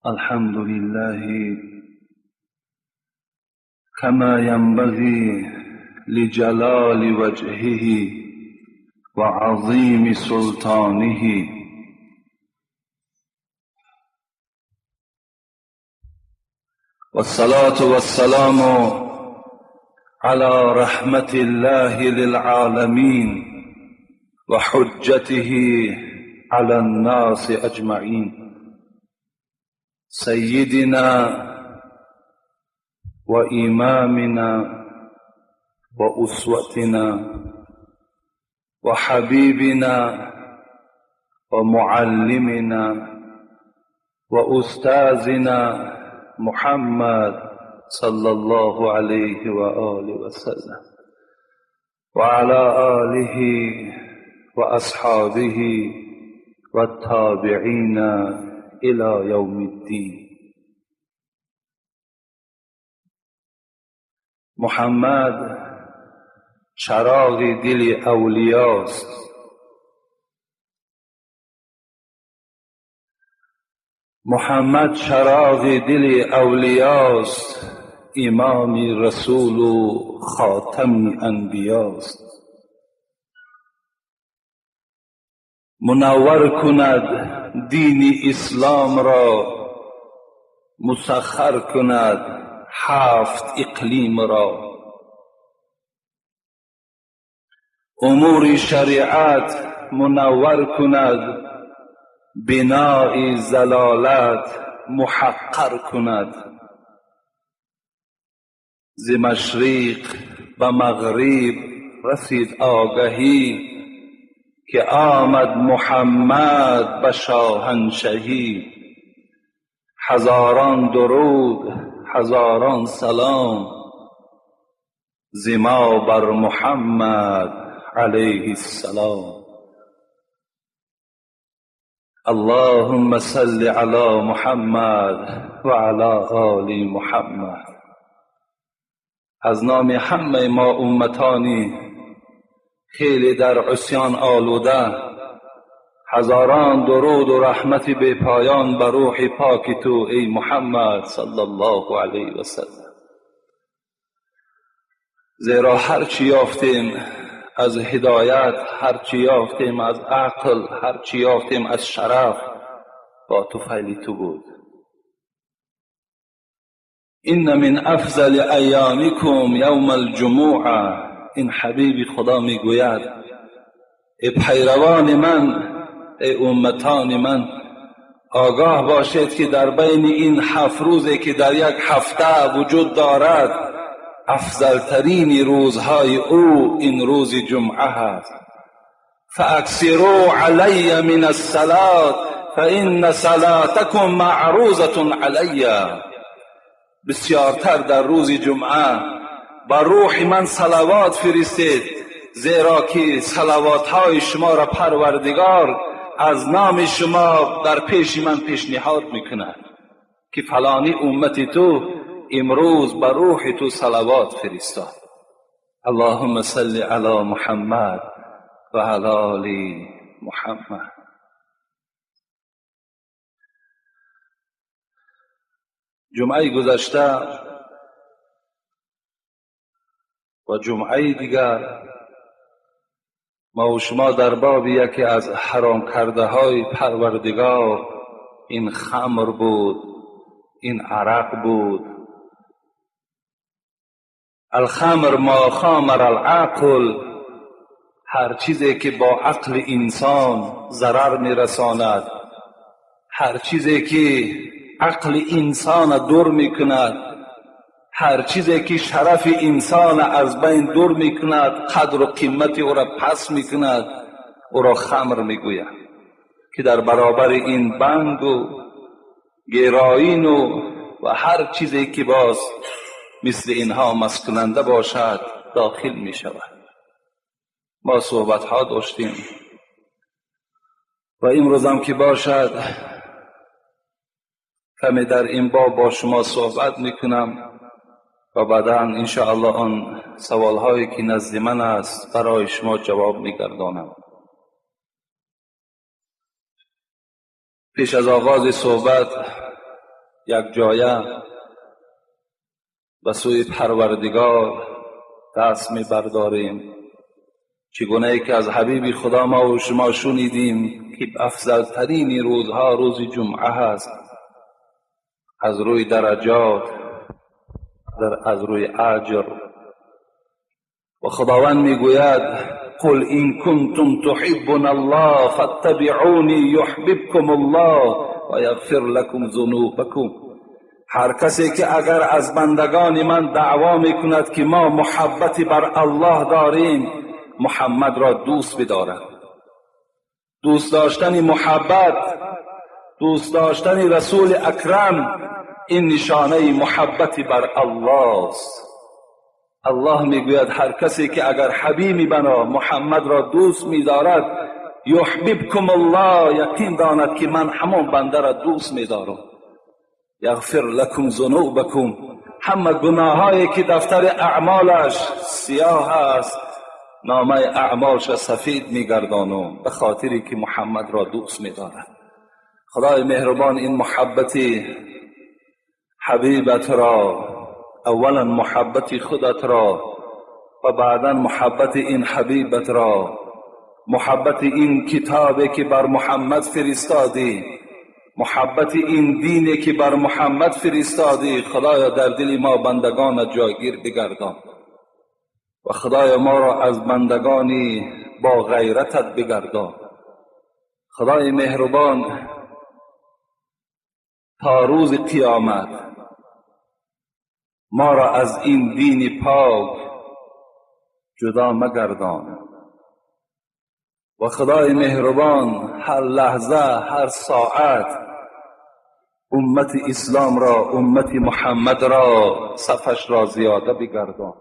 الحمد لله كما ينبغي لجلال وجهه وعظيم سلطانه. والصلاة والسلام على رحمة الله للعالمين وحجته على الناس أجمعين، سيدنا وإمامنا وأسوتنا وحبيبنا ومعلمنا وأستاذنا محمد صلى الله عليه وآله وسلم وعلى آله وأصحابه والتابعين إلى يوم الدين. محمد چراغ دل اولیاست. محمد چراغ دل اولیاست، امام رسول و خاتم انبیاست. منور کند دین اسلام را، مسخر کند هفت اقلیم را. امور شریعت منور کند، بناء ضلالت محقر کند. ز مشرق به مغرب رسید آگهی، که آمد محمد به شاهنشهی. هزاران درود هزاران سلام ز ما بر محمد علیه السلام. اللهم صل علی محمد و علی آل محمد. از نام همه ما امتانی خیلی در عصیان آلوده، هزاران درود و رحمت بی پایان بر روح پاک تو ای محمد صلی الله علیه و سلم. زیرا هرچی یافتیم از هدایت، هرچی یافتیم از عقل، هرچی یافتیم از شرف، با طفیل تو بود. این من افضل ایامکم یوم الجمعه. این حبیب خدا میگوید ای پیروان من، ای امتان من، آگاه باشید که در بین این 7 روزی که در یک هفته وجود دارد، افضلترین روزهای او این روز جمعه است. فاکثروا علی من الصلاة فان صلاتکم معروضة علی. بسیارتر در روز جمعه بر روح من صلوات فرستید، زیرا که صلوات های شما را پروردگار از نام شما در پیش من پیشنهاد میکند که فلانی امت تو امروز بر روح تو صلوات فرستاد. اللهم صل علی محمد و علی آل محمد. جمعه گذشته و جمعه دیگر ما و شما در باب یکی از حرام کرده های پروردگار، این خمر بود، این عرق بود. الخمر ما خامر العقل، هر چیزی که با عقل انسان ضرر میرساند، هر چیزی که عقل انسان دور میکند، هر چیزی که شرف انسان از بین دور میکند، قدر و قیمت او را پس میکند، او را خمر میگوید، که در برابر این بنگ و گرائین و هر چیزی که باز مثل اینها مسکننده باشد داخل می شود. ما صحبت ها داشتیم و امروز هم که باشد کمی در این باب با شما صحبت میکنم و بعدا انشاءالله آن سوال هایی که نزد من است برای شما جواب میگردانم. پیش از آغاز صحبت یک جایه به سوی پروردگار دست می برداریم. چگونه ای که از حبیب خدا ما و شما شنیدیم که افضل ترین روزها روز جمعه هست، از روی درجات، از روی اجر. و خداوند میگوید قل این کنتم تحبون الله فاتبعونی یحببکم الله و یغفر لکم ذنوبکم. هر کسی که اگر از بندگان من دعوا میکند که ما محبتی بر الله داریم، محمد را دوست بدارد. دوست داشتن محبت، دوست داشتن رسول اکرم، این نشانه محبت بر الله است. الله میگوید هر کسی که اگر حبیبی بنا محمد را دوست میدارد، یحببکم الله، یقین داند که من همان بنده را دوست میدارم. یغفر لکم ذنوبکم، همه گناهایی که دفتر اعمالش سیاه است، نامه اعمالش سفید میگردانم به خاطری که محمد را دوست میدارد. خدای مهربان این محبت حبیبت را، اولا محبت خودت را و بعدا محبت این حبیبت را، محبت این کتابی که بر محمد فرستادی، محبت این دینی که بر محمد فرستادی، خدایا در دل ما بندگان جایگیر بگردان و خدایا ما را از بندگانی با غیرتت بگردان. خدای مهربان تا روز قیامت ما را از این دین پاک جدا مگردان و خدای مهربان هر لحظه هر ساعت امت اسلام را، امت محمد را، صفش را زیاده بگردان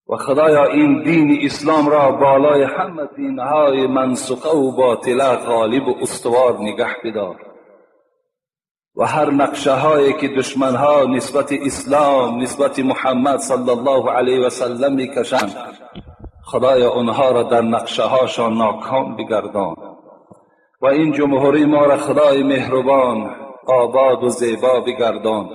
و خدایا این دین اسلام را بالای همه دینهای منسوخه و باطله غالب و استوار نگه بدار و هر نقشه هایی که دشمنها نسبت اسلام، نسبت محمد صلی الله علیه و سلم میکشند، خدایا آنها را در نقشه هاشان ناکام بگردان و این جمهوری ما را خدای مهربان آباد و زیبا بگردان.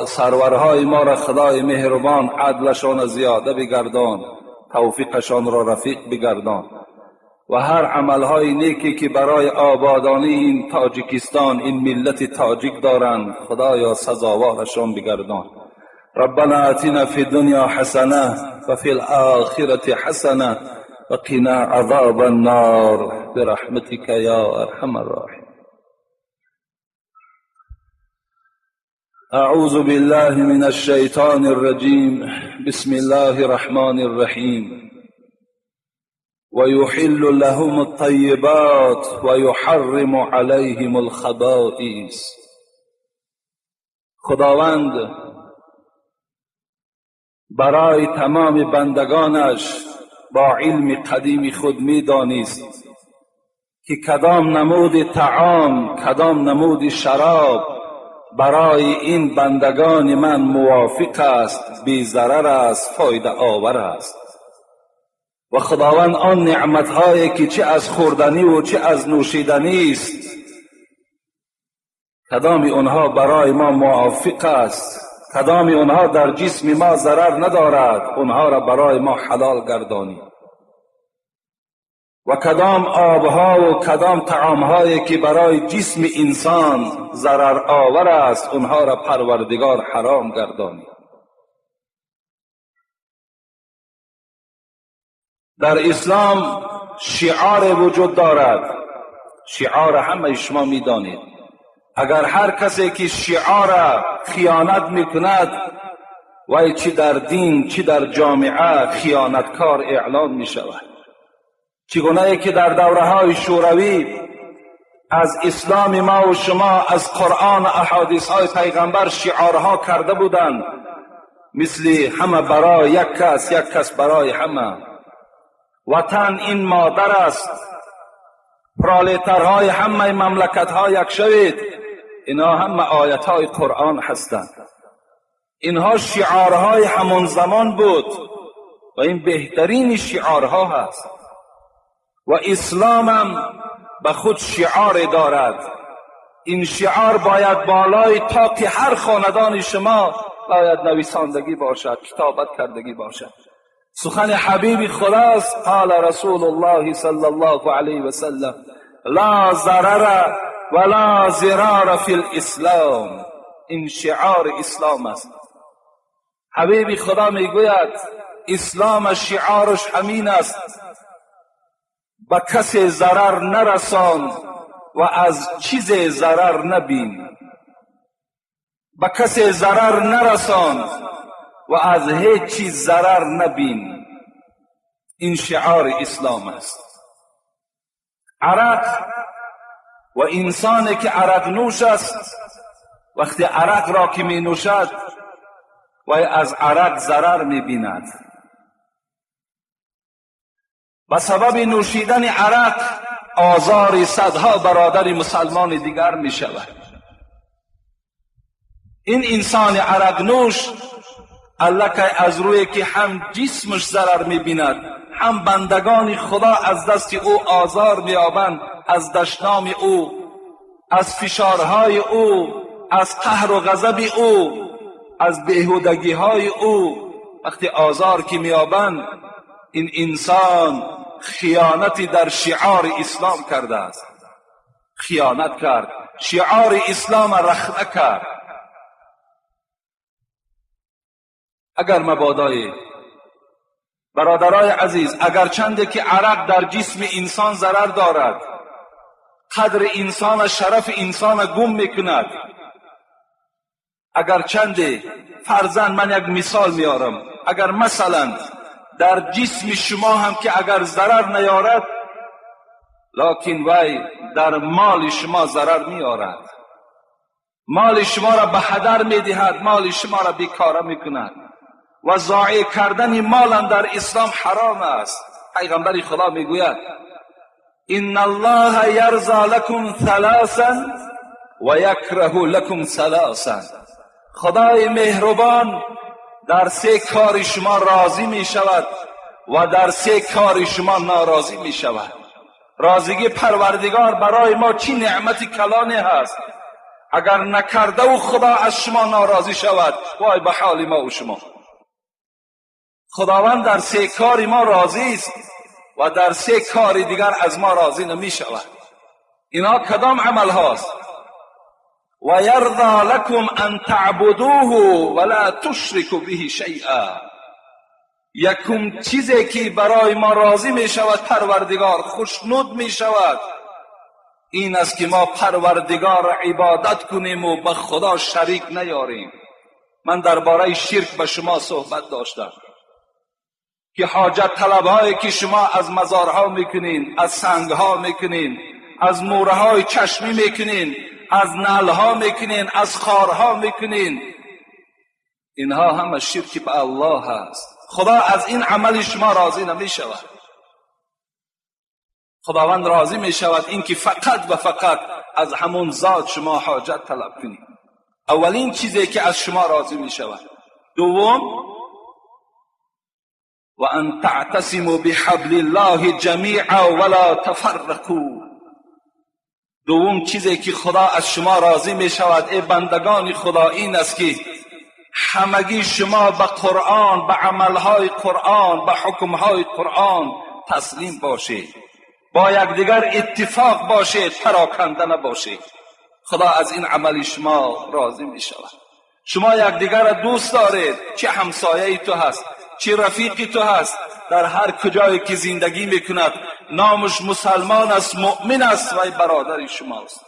سرورهای ما را خدای مهربان عدلشان زیاده بگردان، توفیقشان را رفیق بگردان و هر عملهای نیکی که برای آبادانی این تاجیکستان، این ملت تاجیک دارند، خدایا سزاوارشان بگردان. ربنا آتنا فی الدنیا حسنه و فی الآخرة حسنه و قنا عذاب النار برحمتک یا ارحم الراحمین. اعوذ بالله من الشیطان الرجیم. بسم الله الرحمن الرحیم. ويحل لهم الطيبات ويحرم عليهم الخبائث. خداوند برای تمام بندگانش با علم قدیم خود میدانست که کدام نمود طعام، کدام نمود شراب برای این بندگان من موافق است، بی ضرر است، فایده آور است. و خداوند آن نعمتهایی که چه از خوردنی و چه از نوشیدنی است، کدام آنها برای ما موافق است، کدام آنها در جسم ما ضرر ندارد، آنها را برای ما حلال گردانی. و کدام آبها و کدام طعامهایی که برای جسم انسان ضرر آور است، آنها را پروردگار حرام گردانی. در اسلام شعار وجود دارد، شعار همه شما میدانید. اگر هر کسی که شعار خیانت میکند، وی چی در دین چی در جامعه خیانتکار اعلان میشود. چگونه که در دوره های شوروی از اسلام ما و شما، از قرآن و احادیث های پیغمبر شعارها کرده بودند، مثل همه برای یک کس، یک کس برای همه. وطن این مادر است، پرالترهای همه مملکت ها یک شوید. اینا همه آیت های قرآن هستند. اینها شعارهای همان زمان بود و این بهترین شعارها هست. و اسلام هم به خود شعار دارد. Ин шиор бояд болои тоқи ҳар хонадони шумо бояд нависондагӣ бошад, китобат кардагӣ бошад. Сухани ҳабиби худост: قال رسول الله صلى الله عليه وسلم: لا ضرر ولا ضرار في الإسلام. Ин шиори ислом аст. Ҳабиби худо мегӯяд, ислом шиораш ҳамин аст: ба касе зарар нарасон ва аз чизе зарар набин. Ба касе зарар нарасон ва аз ҳеҷ чиз зарар набин. Ин шиори ислом аст. Арақ ва инсоне ки арақнӯш аст, вақте арақро ки менӯшад, вай аз арақ зарар мебинад. Ба сабаби нӯшидани арақ озори садҳо бародари мусалмони дигар мешавад. Ин инсони арақнӯш аллакай аз рӯе ки ҳам ҷисмаш зарар мебинад, ҳам бандагони худо аз дасти ӯ озор меёбанд, аз дашноми ӯ, аз фишорҳои ӯ, аз қаҳру ғазаби ӯ, аз беҳудагиҳои ӯ вақте озор ки меёбанд, ин инсон хиёнати дар шиори ислом кардааст. Хиёнат кард, шиори ислома рахна кард. Агар мабодои бародарои азиз, агарчанде ки арақ дар ҷисми инсон зарар дорад, қадри инсона, шарафи инсона гум мекунад, агарчанде фарзанд, ман як мисол меорам, агар масалан дар ҷисми шумо ҳам ки агар зарар наёрад, локин вай дар моли шумо зарар меорад, моли шуморо ба ҳадар медиҳад, моли шуморо бекора мекунад. Ва зоеъ кардани молам дар ислом ҳаром аст. Пайғамбари худо мегӯяд: إن الله يرضى لكم ثلاثا ويكره لكم ثلاثا. Худои меҳрубон дар се кори шумо розӣ мешавад ва дар се кори шумо норозӣ мешавад. Розигии парвардигор барои мо чӣ неъмати калоне ҳаст. Агар накардаву худо аз шумо норозӣ шавад, вой ба ҳоли мо ва шумо. Худованд дар се кори мо розист ва дар се кори дигар аз мо розӣ намешавад. Инҳо кадом амалҳост? ويرضى لكم أن تعبدوه ولا تشركوا به شيئا. Якум чизе ки барои мо розӣ мешавад, парвардигор хушнуд мешавад, ин аст ки мо парвардигорро ибодат кунему ба худо шарик наёрем. Ман дар бораи ширк ба шумо суҳбат доштам, ки ҳоҷат талабҳое ки шумо аз мазорҳо мекунин, аз сангҳо мекунин, аз мӯраҳои чашмӣ мекунин, аз налҳо мекунин, аз хорҳо мекунин, инҳо ҳама ширки ба аллоҳ аст. Худо аз ин амали шумо розӣ намешавад. Худованд розӣ мешавад ин ки фақат ва фақат аз ҳамон зот шумо ҳоҷат талаб кунед. Аввалин чизе ки аз шумо розӣ мешавад. Дуввум: وأن تعتصموا بحبل الله جميعا ولا تفرقوا. Дуввум чизе ки худо аз шумо розӣ мешавад, эй бандагони худо, ин аст ки ҳамагӣ шумо ба қуръон, ба амалҳои қуръон, ба ҳукмҳои қуръон таслим бошед, бо якдигар иттифоқ бошед, пароканда набошед. Худо аз ин амали шумо розӣ мешавад. Шумо якдигарро дӯст доред, чӣ ҳамсояи ту ҳаст, чӣ рафиқи ту ҳаст, дар ҳар куҷое ки зиндагӣ мекунад, номаш мусалмон аст, муъмин аст, вай бародари шумост.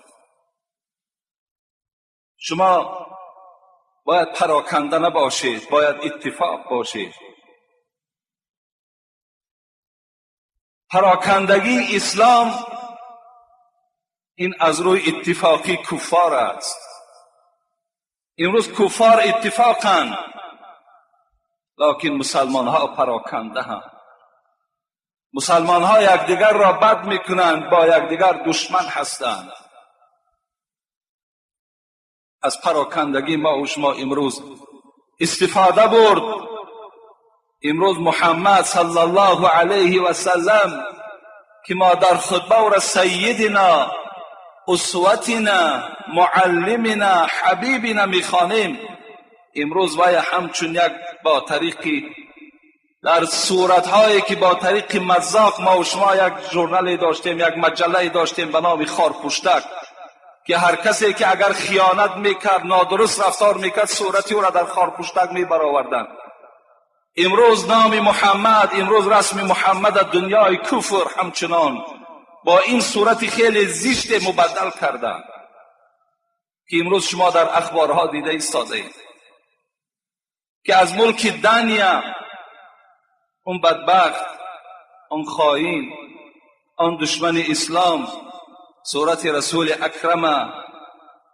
Шумо бояд пароканда набошед, бояд иттифоқ бошед. Парокандагии ислом ин аз рӯи иттифоқи куффор аст. Имрӯз куффор иттифоқанд, локин мусалмонҳо парокандаанд. Мусалмонҳо якдигарро бад мекунанд, бо якдигар душман ҳастанд. Аз парокандагӣ мо ва шумо имрӯз истифода бурд. Имрӯз Муҳаммад саллаллоҳу алайҳи васаллам, ки мо дар хутба ӯро сайидина усватина, муаллимина, ҳабибина мехонем, имрӯз вай ҳамчун як бо тариқи дар суратҳое ки бо тариқи мазоқ мо ва шумо як журнале доштем, як маҷаллае доштем ба номи Хорпуштак, ки ҳар касе ки агар хиёнат мекард, нодуруст рафтор мекард, сурати ӯро дар Хорпуштак мебароварданд. Имрӯз номи Муҳаммад, имрӯз расми Муҳаммад дунёи куфр ҳамчунон бо ин сурати хеле зиште мубаддал карданд, ки имрӯз шумо дар ахборҳо дида истодаед, ки аз мулки Дания он бадбахт, он хоин, он душмани ислом сурати расули акрама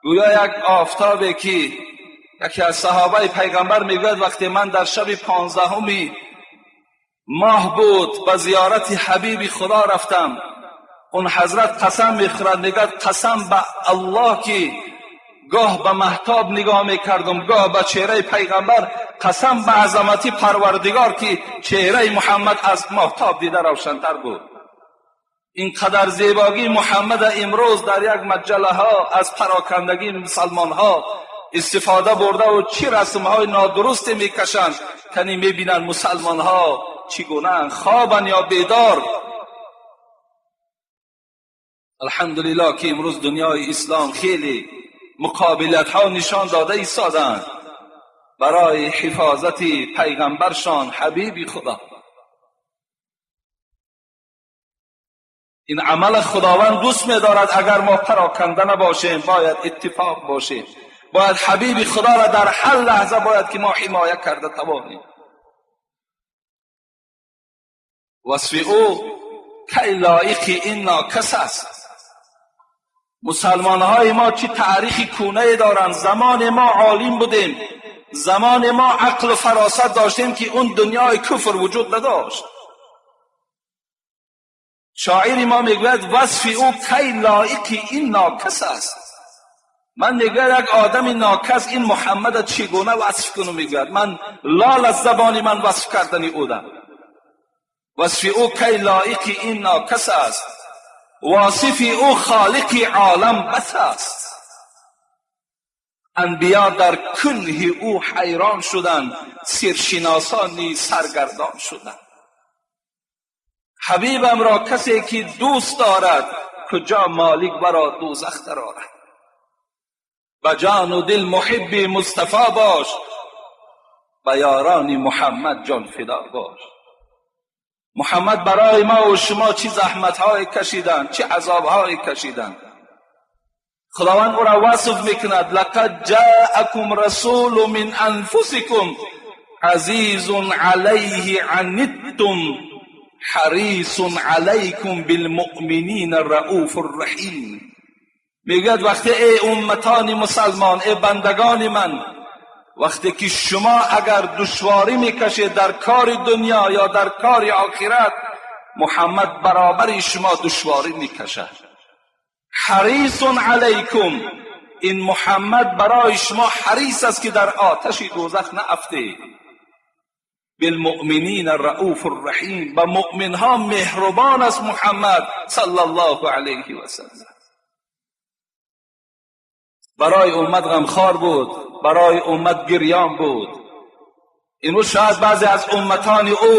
гӯё як офтобе, ки яке аз саҳобаи пайғамбар мегӯяд, вақте ман дар шаби 15-уми моҳ буд ба зиёрати ҳабиби худо рафтам, он ҳазрат қасам мехӯрад, мегӯяд, қасам ба Аллоҳ, ки гоҳ ба маҳтоб нигоҳ мекардам, гоҳ ба чеҳраи пайғамбар, қасам ба азамати Парвардигор, ки чеҳраи Муҳаммад аз моҳтоб дида равшантар буд. Ин қадар зебогии Муҳаммада имрӯз дар як маҷаллаҳо аз парокандагии мусалмонҳо истифода бурдаву чӣ расмҳои нодурусте мекашанд, кани мебинанд мусалмонҳо чӣ гунаанд, хобанд ё бедор. Алҳамдулиллоҳ, ки имрӯз дунёи ислом хеле муқобилиятҳо нишон дода истоданд барои ҳифозати пайғамбаршон, ҳабиби худо. Ин амал худованд дӯст медорад. Агар мо пароканда набошем, бояд иттифоқ бошем, бояд ҳабиби худоро дар ҳар лаҳза бояд ки мо ҳимоя карда тавонем. Васфи ӯ кай лоиқи ин нокас аст. Мусалмонҳои мо чӣ таърихи кунае доранд. Замоне мо олим будем, замоне мо ақлу фаросат доштем, ки он дунёи куфр вуҷуд надошт. Шоири мо мегӯяд, васфи ӯ кай лоиқи ин нокас аст. Ман мегӯяд, як одами нокас ин Муҳаммада чӣ гуна васф кунам, мегӯяд, ман лол аз забони ман васф кардани ӯдам. Васфи ӯ кай лоиқи ин нокас аст, восифи ӯ холиқи олам бас аст. Анбиё дар кунҳи ӯ ҳайрон шуданд, сиршиносон низ саргардон шуданд. Ҳабибамро касе ки дӯст дорад, куҷо Молик баро дӯзах дарорад. Ба ҷону дил муҳибби Мустафо бош, ба ёрони Муҳаммад ҷонфидо бош. Муҳаммад барои мо ва шумо чӣ заҳматҳое кашиданд, чӣ азобҳое кашиданд. Худованд ӯро васф мекунад: лақад ҷаакум расулу мин анфусикум азизун алайҳи аниттум ҳарисун алайкум билмуъминина рауфу раҳим. Мегӯяд, вақте эй умматони мусалмон, эй бандагони ман, вақте ки шумо агар душворӣ мекашед дар кори дунё ё дар кори охират, Муҳаммад баробари шумо душворӣ мекашад. Ҳарисун алайкум, ин Муҳаммад барои шумо ҳарис аст, ки дар оташи дӯзах наафтед. Билмуъминина рауфу раҳим, ба муъминҳо меҳрубон аст Муҳаммад саллаллоҳу алайҳи васаллам. Барои уммат ғамхор буд, барои уммат гирён буд. Имрӯз шояд баъзе аз умматони ӯ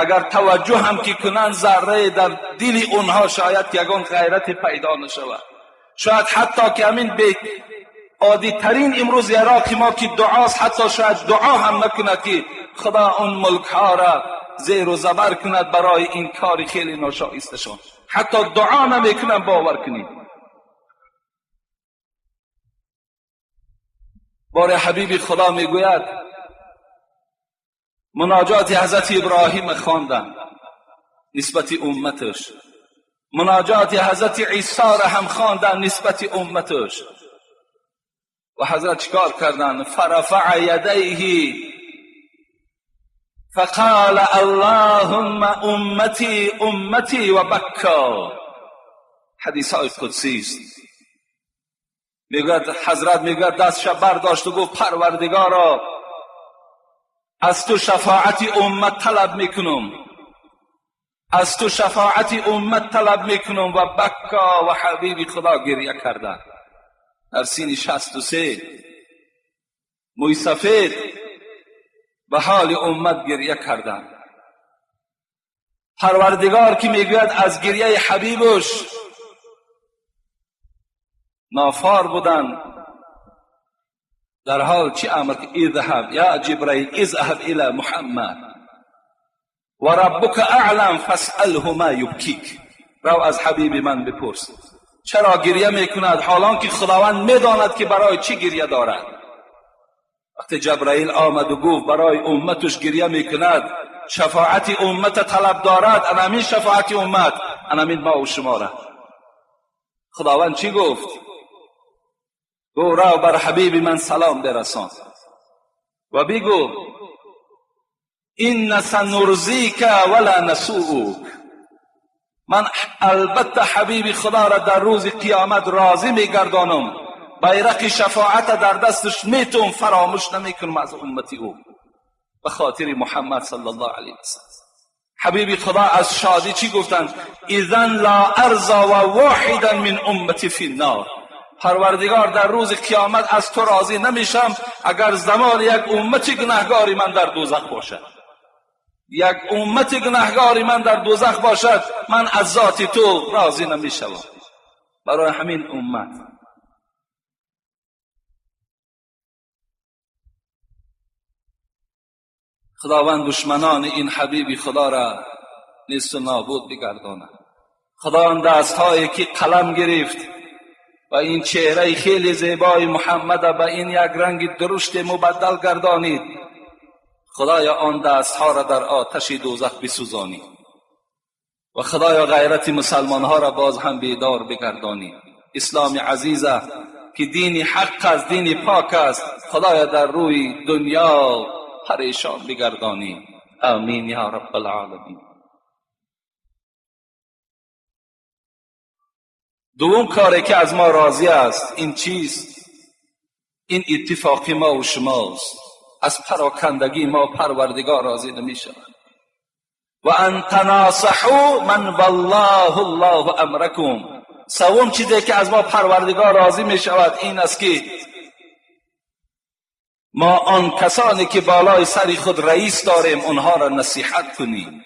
агар таваҷҷӯҳ ҳам ки кунанд, заррае дар дили онҳо шояд ки ягон ғайрате пайдо нашавад. Шояд ҳатто ки ҳамин оддитарин имрӯз Ироқи мо ки дуост, ҳатто шояд дуо ҳам накунад, ки худо он мулкҳоро зеру забар кунад барои ин кори хеле ношоисташон. Ҳатто дуо намекунанд, бовар кунед. Боре ҳабиби худо мегӯяд, муноҷоти ҳазрати Иброҳим хонданд нисбати умматаш, муноҷоти ҳазрати Исоро ҳам хонданд нисбати умматаш. Ва ҳазрат чикор карданд? Фарафаа ядайҳи фақала аллоҳумма уммати уммати ва бакка. Ҳадисҳои қудсист. Мегӯяд, ҳазрат мегӯяд, дастша бардошт ва гуфт, Парвардигоро, аз ту шафоати уммат талаб мекунам, از تو شفاعت امت طلب میکنم. و بکا و حبیب خدا گریه کردن. در سین 63 موی سفید به حال امت گریه کردن. پروردگار که میگوید از گریه حبیبش نافار بودن، در حال چی امر که اذهب یا جبرائیل اذهب الى محمد و ربک اعلم فاسأله ما یبکیک. رو از حبیب من بپرس چرا گریه میکند، حالان که خداوند میداند که برای چی گریه دارد. وقتی جبرائیل آمد و گفت برای امتش گریه میکند، شفاعت امت طلب دارد، انامین شفاعت امت، انامین ما و شما را. خداوند چی گفت؟ گو را بر حبیب من سلام برسان و بگو این سنرضیک ولا نسوءک. من البته حبیب خدا را در روز قیامت راضی میگردانم، بیرق شفاعت در دستش میتون، فراموش نمیکنم از امتی او، به خاطر محمد صلی الله علیه وسلم. حبیب خدا از شادی چی گفتند؟ اذن لا ارضا و واحدا من امتی فی النار. پروردگار در روز قیامت از تو راضی نمیشم اگر زمان یک امت گناهگاری من در دوزخ باشد. یک امت گناهگاری من در دوزخ باشد، من از ذات تو راضی نمیشم. برای همین امت خداوند دشمنان این حبیب خدا را نیست و نابود بگرداند. خداوند دستهایی که قلم گرفت و این چهره خیلی زیبای محمد به این یک رنگ درشت مبدل گردانید، خدایا آن دستها را در آتش دوزخ بسوزانید و خدایا غیرت مسلمانها را باز هم بیدار بگردانید. اسلام عزیزه که دین حق است، دین پاک است، خدایا در روی دنیا پریشان بگردانی. آمین یا رب العالمین. دوم کاری که از ما راضی است این چیست؟ این اتفاقی ما و شماست. از پراکندگی ما پروردگار راضی نمی شود. و ان تناصحوا من والله الله امرکم. سوم چیزی که از ما پروردگار راضی می شود این است که ما آن کسانی که بالای سر خود رئیس داریم آنها را نصیحت کنیم.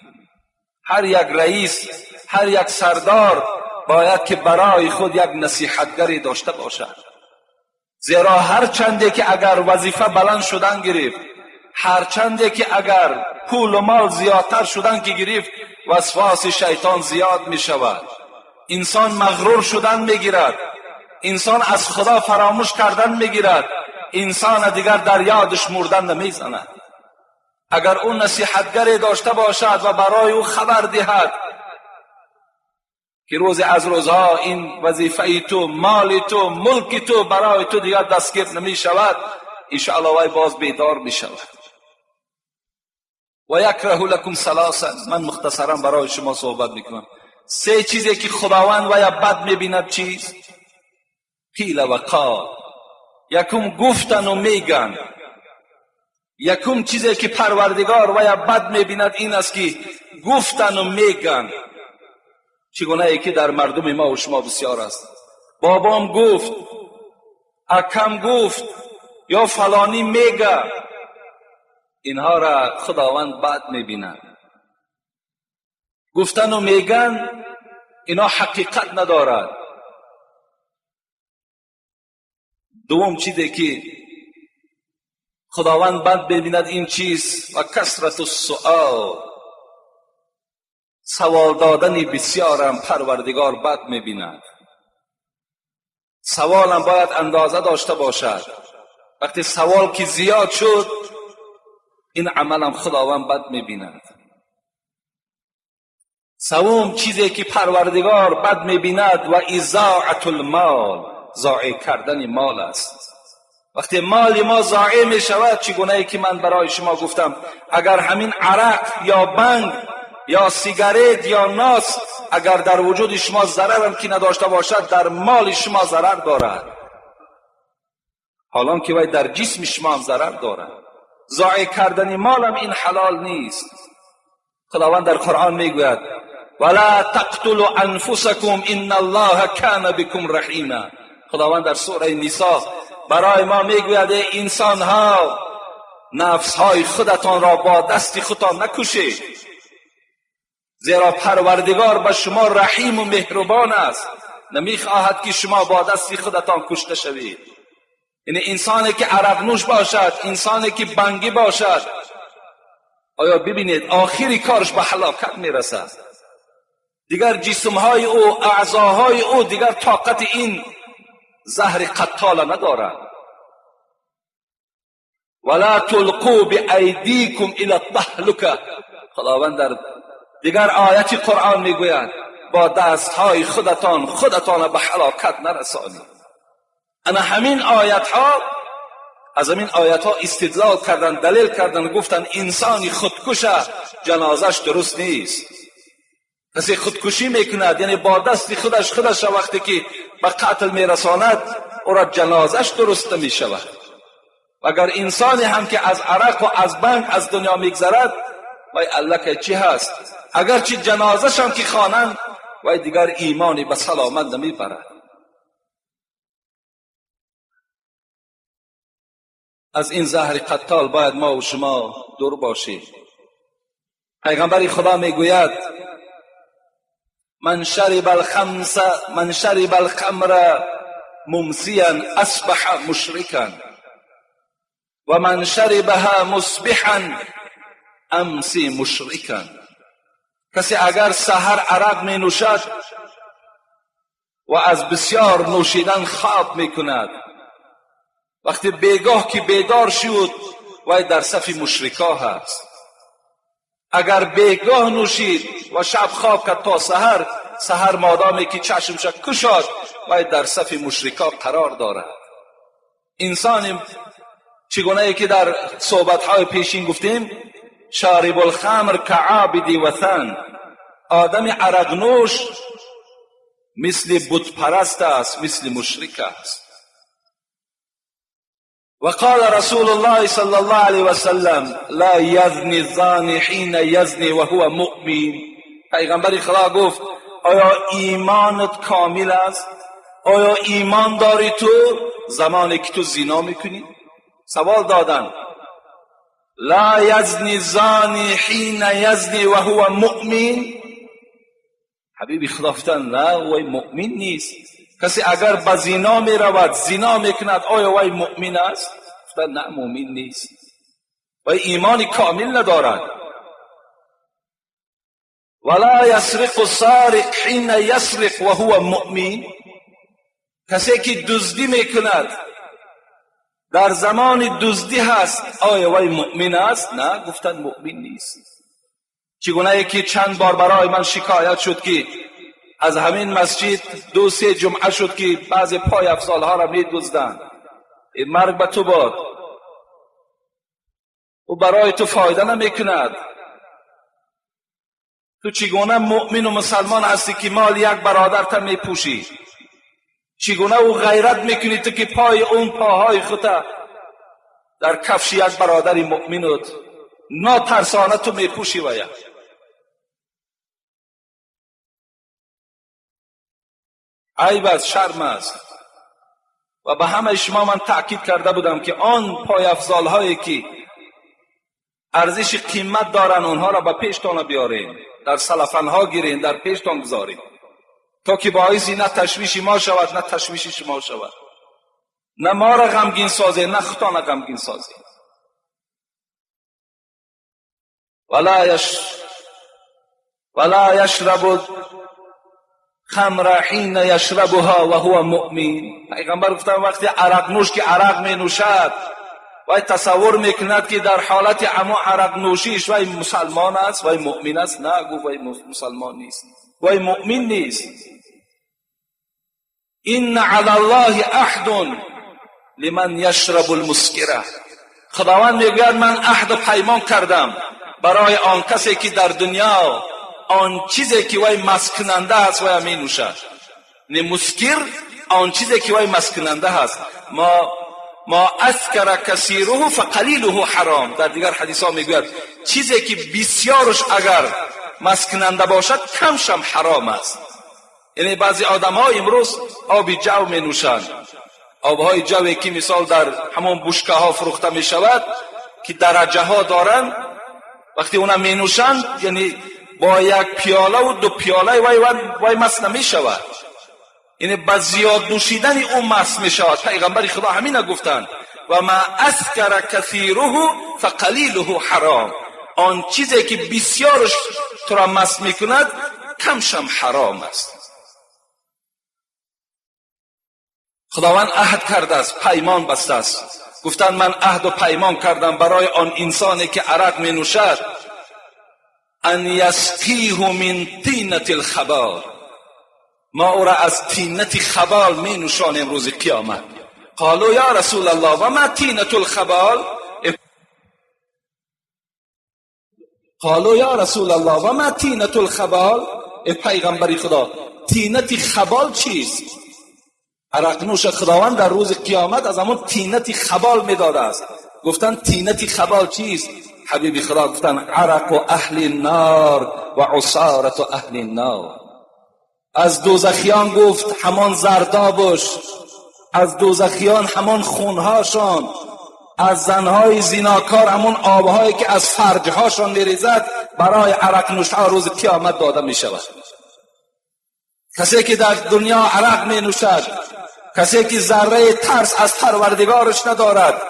هر یک رئیس، هر یک سردار باید که برای خود یک نصیحتگری داشته باشد. زیرا هر چنده که اگر وظیفه بلند شدن گرفت، هر چنده که اگر پول و مال زیادتر شدن که گرفت، وسواس شیطان زیاد می شود. انسان مغرور شدن می گیرد، انسان از خدا فراموش کردن می گیرد، انسان دیگر در یادش مردن نمیزند. اگر او نصیحتگری داشته باشد و برای او خبر دهد که روز از روزها این وظیفه تو، مال تو، ملک تو برای تو دیگر دستگیر نمی شود، انشاءالله وی باز بیدار می شود. و یکره لکم ثلاثا. من مختصرا برای شما صحبت میکنم. سه چیزی که خداوند وی بد میبیند چیست؟ قیل و قال. یکم گفتن و میگن. یکم چیزی که پروردگار وی بد میبیند این است که گفتن و میگن. چگونه ای که در مردم ما و شما بسیار است. بابام گفت، اکم گفت، یا فلانی میگه. اینها را خداوند بد میبیند. گفتن و میگن اینا حقیقت ندارد. دوم چیزی که خداوند بد ببیند این چیز و کثرت السؤال، سوال دادن بسیارم پروردگار بد میبیند. سوالم باید اندازه داشته باشد. وقتی سوال که زیاد شد این عملم خداوند بد میبیند. سوم چیزی که پروردگار بد میبیند و اضاعت المال، ضایع کردن مال است. وقتی مال ما ضایع می شود، چگونه ای که من برای شما گفتم، اگر همین عرق یا بنگ یا سیگارت یا ناس اگر در وجود شما ضرر هم که نداشته باشد، در مال شما ضرر دارد، حالان که وی در جسم شما هم ضرر دارد. ضایع کردن مال هم این حلال نیست. خداوند در قرآن میگوید ولا تقتلوا انفسکم ان الله کان بكم رحیما. خداوند در سوره نساء برای ما میگوید ای انسان ها، نفس های خودتان را با دست خودتان نکشید، زیرا پروردگار به شما رحیم و مهربان است، نمیخواهد که شما با دست خودتان کشته شوید. یعنی انسانی که عرق نوش باشد، انسانی که بنگی باشد، آیا ببینید آخری کارش به هلاکت میرسد. دیگر جسمهای او، اعضاهای او دیگر طاقت این زهر قتال ندارد. ولا تلقوا بأیدیکم الی التهلکه. خداوند در دیگر آیت قرآن میگوید با دستهای خودتان خودتان به هلاکت نرسانید. انا همین آیت ها، از همین آیت ها استدلال کردن، دلیل کردن، گفتن انسانی خودکش جنازش درست نیست. کسی خودکشی میکند، یعنی با دست خودش خودش وقتی که به قتل میرساند، او را جنازش درست نمیشود. اگر انسانی هم که از عرق و از بنگ از دنیا میگذرد، وای الله که چی هست، اگرچه جنازش هم که خوانند، وای دیگر ایمانی به سلامت نمیبرد. از این زهر قتال باید ما و شما دور باشیم. پیغمبر خدا میگوید من شرب الخمس، من شرب الخمر ممسیا اصبح مشرکا و من شربها مصبحا امسی مشرکا. کسی اگر سحر عرق می نوشد و از بسیار نوشیدن خواب می کند، وقتی بیگاه که بیدار شد وی در صف مشرکا هست. اگر بیگاه نوشید و شب خواب کرد تا سحر، سحر مادامی که چشمش کشاد وی در صف مشرکا قرار دارد. انسان چگونه که در صحبت‌های پیشین گفتیم، شارب الخمر کعابد وثن، آدم عرق نوش مثل بت پرست است، مثل مشرک است. وقال رسول الله صلى الله عليه وسلم لا يزني الزاني حين يزني وهو مؤمن. پیغمبر خدا گفت آیا ایمانت کامل است؟ آیا ایمان داری تو زمانی که تو زنا میکنی؟ سوال دادن. لا يزني الزاني حين يزني وهو مؤمن. حبیبی خدا گفتن نه، وی مؤمن نیست. کسی اگر به زنا می رود، زنا میکند، آیا وی مؤمن است؟ گفتن نه، مؤمن نیست، وی ایمان کامل ندارد. ولا یسرق السارق حین یسرق وهو مؤمن. کسی که دزدی میکند در زمان دزدی هست، آیا وی مؤمن است؟ نه، گفتن مؤمن نیست. چگونه که چند بار برای من شکایت شد که از همین مسجد 2-3 جمعه شد که بعضی پای افضالها را می دزدند. این مرگ به تو باد، او برای تو فایده نمی کند. تو چگونه مؤمن و مسلمان هستی که مال یک برادر تا می پوشی؟ چگونه او غیرت میکنی تو که پای اون پاهای خود در کفش یک برادر مؤمنت ناترسانه تو می پوشی؟ و عیب است، شرم است. و به همه شما من تأکید کرده بودم که آن پای افضال هایی که ارزش قیمت دارن اونها را به پیشتان بیارین، در سلفنها گیرین، در پیشتان گذارین، تا که باعثی نه تشویش ما شود نه تشویش شما شود، نه ما را غمگین سازین نه خودتان غمگین سازین. ولا یشرب خمر حین یشربها وهو مؤمن. پیغمبر گفتن وقتی عرق نوش که عرق می نوشد وی تصور میکند که در حالت اما عرق نوشیش وی مسلمان است، وی مؤمن است. نه، گفت وی مسلمان نیست، وی مؤمن نیست. ان علی الله عهد لمن یشرب المسکره. خداوند میگوید من عهد و پیمان کردم برای آن کسی که در دنیا آن چیزی که وی مسکننده است وی می نوشد. نه مسکر آن چیزی که وی مسکننده است. ما اسکر کثیره فقلیله حرام. در دیگر حدیث ها میگوید چیزی که بسیارش اگر مست کننده باشد کمشم حرام است. یعنی بعضی آدم ها امروز آب جو می نوشند، آبهای جوی که مثال در همون بشکه ها فروخته می شود که درجه ها دارند، وقتی اونا می نوشند یعنی با یک پیاله و دو پیاله وای مست نمی شود، یعنی با زیاد نوشیدن او مست می شود. پیغمبر خدا همین گفتند و ما اسکر کثیره فقلیله حرام، آن چیزی که بسیارش تو را مست می کند کمشم حرام است. خداوند عهد کرده است، پیمان بسته است. گفتند من عهد و پیمان کردم برای آن انسانی که عرق می نوشد، ان یسقیه من طینة الخبال، ما او را از طینت خبال می نوشانیم روز قیامت. قالوا یا رسول الله و ما طینة الخبال؟ قالوا یا رسول الله و ما طینة الخبال؟ ای پیغمبر خدا، طینت خبال چیست؟ عرق نوش خداوند در روز قیامت از همون طینت خبال میداده است. گفتن طینت خبال چیست؟ حبیب خدا گفتن عرق اهل النار و عصارة اهل النار. از دوزخیان گفت همان زردابش، از دوزخیان همان خونهاشان، از زنهای زیناکار همان آبهایی که از فرجهاشان میریزد برای عرق نوشها روز قیامت داده میشود. کسی که در دنیا عرق می نوشد، کسی که ذره ترس از پروردگارش ندارد،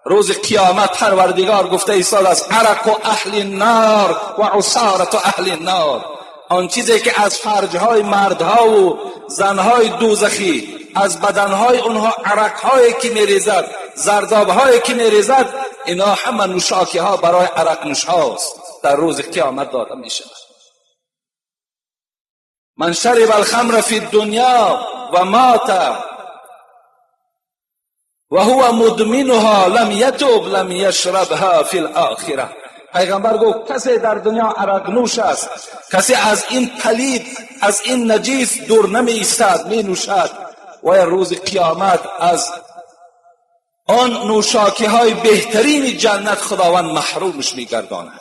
روز قیامت پروردگار گفته ایستاد است عرق اهل النار و عصارة اهل النار. آن چیزی که از فرجهای مردها و زنهای دوزخی، از بدنهای اونها عرقهایی که میریزد، زردابهایی که میریزد، اینا همه نوشاکی ها برای عرق نوش هاست، در روز قیامت داده میشود. من شرب الخمر فی الدنیا و مات و هو مدمنها لم یتوب لم یشربها فی الاخره. پیغمبر گفت کسی در دنیا عرق نوش است، کسی از این پلید، از این نجیس دور نمی ایستد، می نوشد و روز قیامت از آن نوشاکی های بهترین جنت خداوند محرومش می گرداند.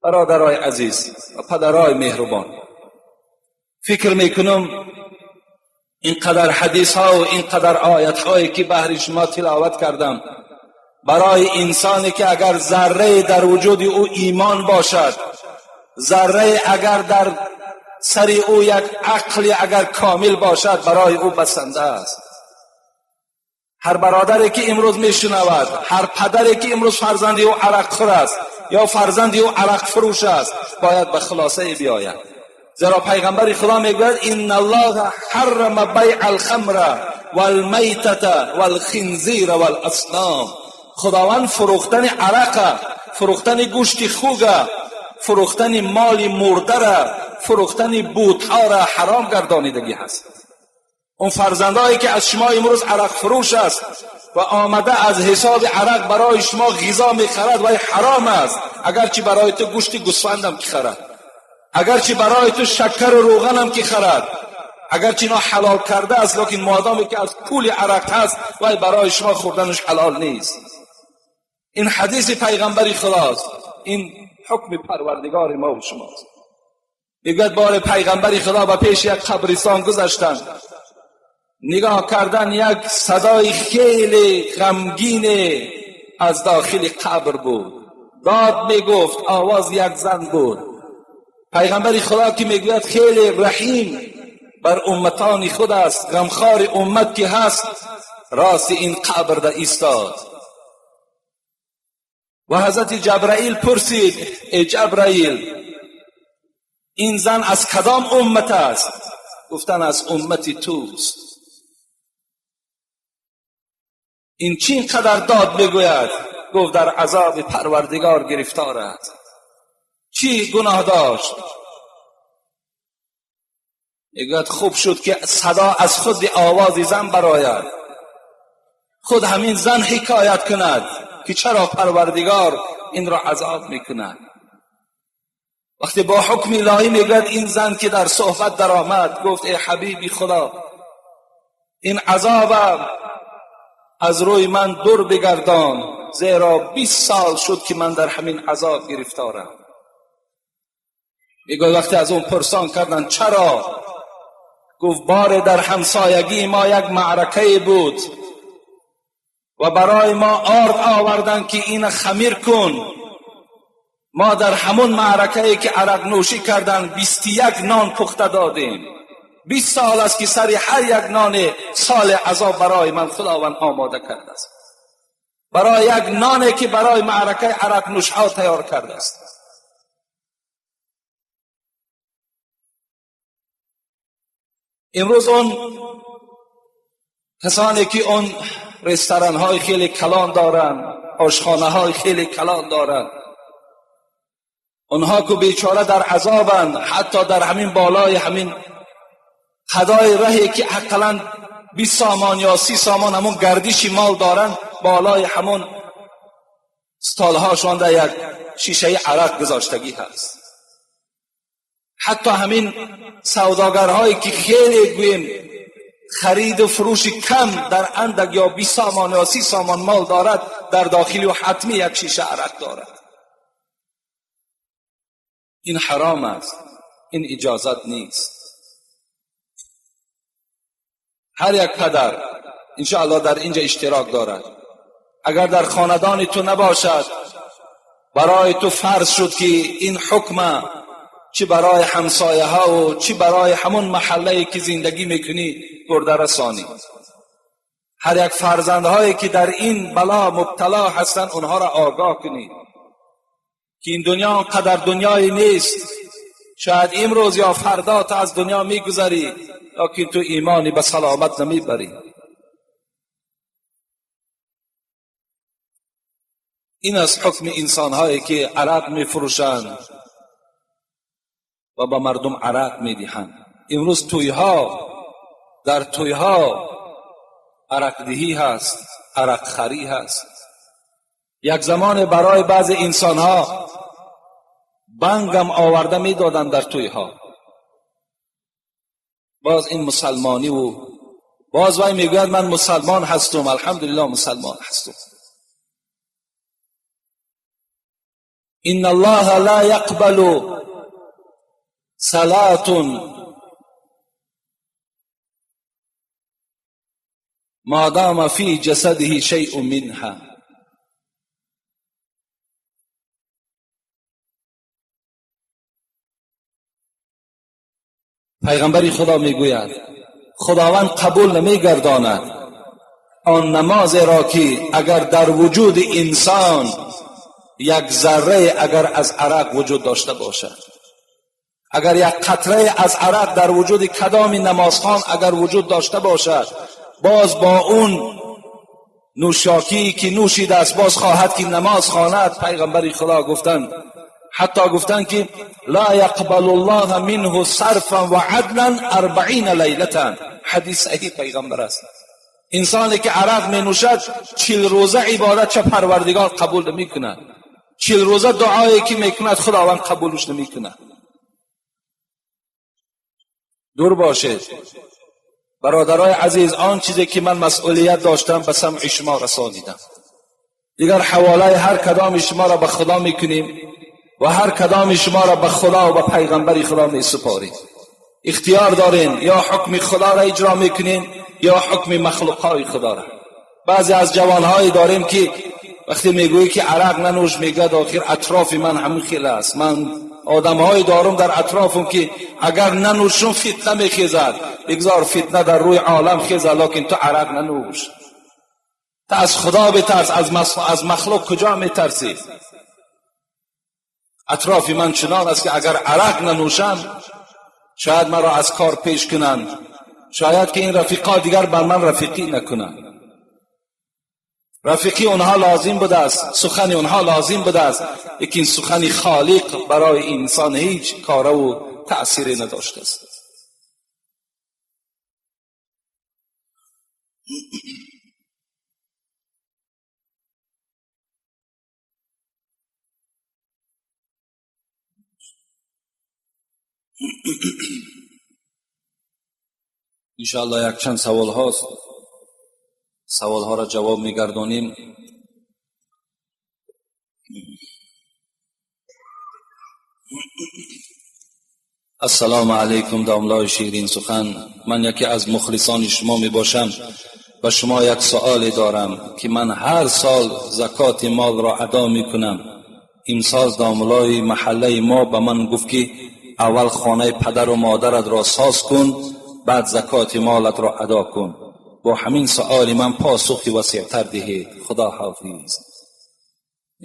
برادرای عزیز و پدرای مهربان، فکر میکنم اینقدر حدیث ها و اینقدر آیت هایی که بهر شما تلاوت کردم، برای انسانی که اگر ذره در وجود او ایمان باشد، ذره اگر در سر او یک عقل اگر کامل باشد، برای او بسنده است. هر برادری که امروز میشنود، هر پدری که امروز فرزندی او عرق خور است یا فرزندی او عرق فروش است، باید به خلاصه بیاید. زیرا پیغمبر خدا میگوید ان الله حرم بیع الخمر والمیتة والخنزیر والاصنام. خداوند فروختن عرق، فروختن گوشت خوگ، فروختن مال مرده را، فروختن بوتها را حرام گردانیدگی هست. اون فرزندهایی که از شما امروز عرق فروش است و آمده از حساب عرق برای شما غذا میخرد و حرام است، اگرچه برای تو گوشت گوسفندم که خرد، اگرچه برای تو شکر و روغنم که خرد، اگرچه اینا حلال کرده است، لیکن مادامی که از پول عرق هست و برای شما خوردنش حلال نیست. این حدیث پیغمبری خداست، این حکم پروردگار ما و شماست. میگوید بار پیغمبری خدا به پیش یک قبرستان گذشتند، نگاه کردن یک صدای خیلی غمگین از داخل قبر بود، داد میگفت، آواز یک زن بود. پیغمبر خدا که میگوید خیلی رحیم بر امتان خود است، غمخوار امت که هست، راست این قبر در ایستاد و حضرت جبرائیل پرسید ای جبرائیل، این زن از کدام امت است؟ گفتن از امت توست. این چی اینقدر داد میگوید؟ گفت در عذاب پروردگار گرفتار است. چی گناه داشت؟ میگوید خوب شد که صدا از خود آواز زن براید، خود همین زن حکایت کند که چرا پروردگار این را عذاب میکند. وقتی با حکم الهی میگوید این زن که در صحبت در آمد، گفت ای حبیبی خدا، این عذابم از روی من دور بگردان، زیرا 20 سال شد که من در همین عذاب گرفتارم. میگوید وقتی از اون پرسان کردن چرا، گفت بار در همسایگی ما یک معرکه بود و برای ما آرد آوردن که این خمیر کن. ما در همون معرکه که عرق نوشی کردن 21 نان پخته دادیم. 20 سال است که سر هر یک نان سال عذاب برای من خداوند آماده کرده است، برای یک نانی که برای معرکه عرق نوشها تیار کرده است. امروز اون کسانی که اون رستوران های خیلی کلان دارن، آشخانه های خیلی کلان دارن، اونها که بیچاره در عذابن، حتی در همین بالای همین خدای رهی که اقلا 20 سامان یا 30 سامان همون گردشی مال دارن، بالای همون ستالهاشان در یک شیشه عرق گذاشتگی هست. حتی همین سوداگرهایی که خیلی گوییم خرید و فروش کم در اندک یا 20 سامان یا 30 سامان مال دارد، در داخلی و حتمی یک شیشه عرق دارد. این حرام است، این اجازت نیست. هر یک پدر انشاءالله در اینجا اشتراک دارد، اگر در خاندان تو نباشد برای تو فرض شد که این حکم چی برای همسایه ها و چی برای همون محله که زندگی میکنی برده رسانی. هر یک فرزندهایی که در این بلا مبتلا هستند اونها را آگاه کنی که این دنیا قدر دنیایی نیست، شاید امروز یا فردا تا از دنیا میگذری، لیکن تو ایمانی به سلامت نمیبری. این از حکم انسانهایی که عرق میفروشند و با مردم عرق میدهند. امروز تویها، در تویها عرق دهی هست، عرق خری هست. یک زمان برای بعض انسانها بنگم آورده میدادند در تویها. باز این مسلمانی و باز وای میگوید من مسلمان هستم، الحمدلله مسلمان هستم. ان الله لا یقبل صلاة ما دام فی جسده شیء منها. پیغمبر خدا میگوید خداوند قبول نمیگرداند آن نماز را که اگر در وجود انسان یک ذره اگر از عرق وجود داشته باشد، اگر یک قطره از عرق در وجود کدام نمازخوان اگر وجود داشته باشد، باز با اون نوشاکی که نوشیده است باز خواهد که نماز خواند. پیغمبر خدا گفتند، حتی گفتند که لا یقبل الله منه صرفا و عدلا 40 لیلة. حدیث صحیح پیغمبر است. انسانی که عرق می نوشد 40 روزه عبادت چه پروردگار قبول نمی کند، 40 روزه دعایی که میکند خداوند قبولش نمی کند. دور باشید برادرای عزیز، آن چیزی که من مسئولیت داشتم به سمع شما رسانیدم. دیگر حواله هر کدام شما را به خدا میکنیم و هر کدام شما را به خدا و به پیغمبر خدا می سپاریم. اختیار دارین یا حکم خدا را اجرا میکنین یا حکم مخلوقهای خدا را. بعضی از جوانهایی داریم که وقتی میگویی که عرق ننوش، میگه آخر اطراف من همین خیلی است، من آدمهایی دارم در اطرافم که اگر ننوشم فتنه میخیزد. بگذار فتنه در روی عالم خیزد، لکن تو عرق ننوش. تو از خدا بترس، از مخلوق کجا میترسی؟ اطراف من چنان است که اگر عرق ننوشم شاید مرا از کار پیش کنند، شاید که این رفیقا دیگر بر من رفیقی نکنند. رفیقی اونها لازم بوده است، سخن اونها لازم بوده است، لیکن سخن خالق برای انسان هیچ کاره و تأثیری نداشته است. انشاءالله یک چند سوال هاست، سوال ها را جواب میگردانیم. Ассалому алайкум, домлои ширин сухан. Ман яке аз мухлисони шумо мебошам. Ба шумо як суоле дорам, ки ман ҳар сол закоти молро адо мекунам. Имсол домлои маҳаллаи мо ба ман гуфт, ки аввал хонаи падару модаратро соз кун, баъд закоти молатро адо кун. Бо ҳамин суоли ман посухи васеътар диҳед. Худо ҳофиз.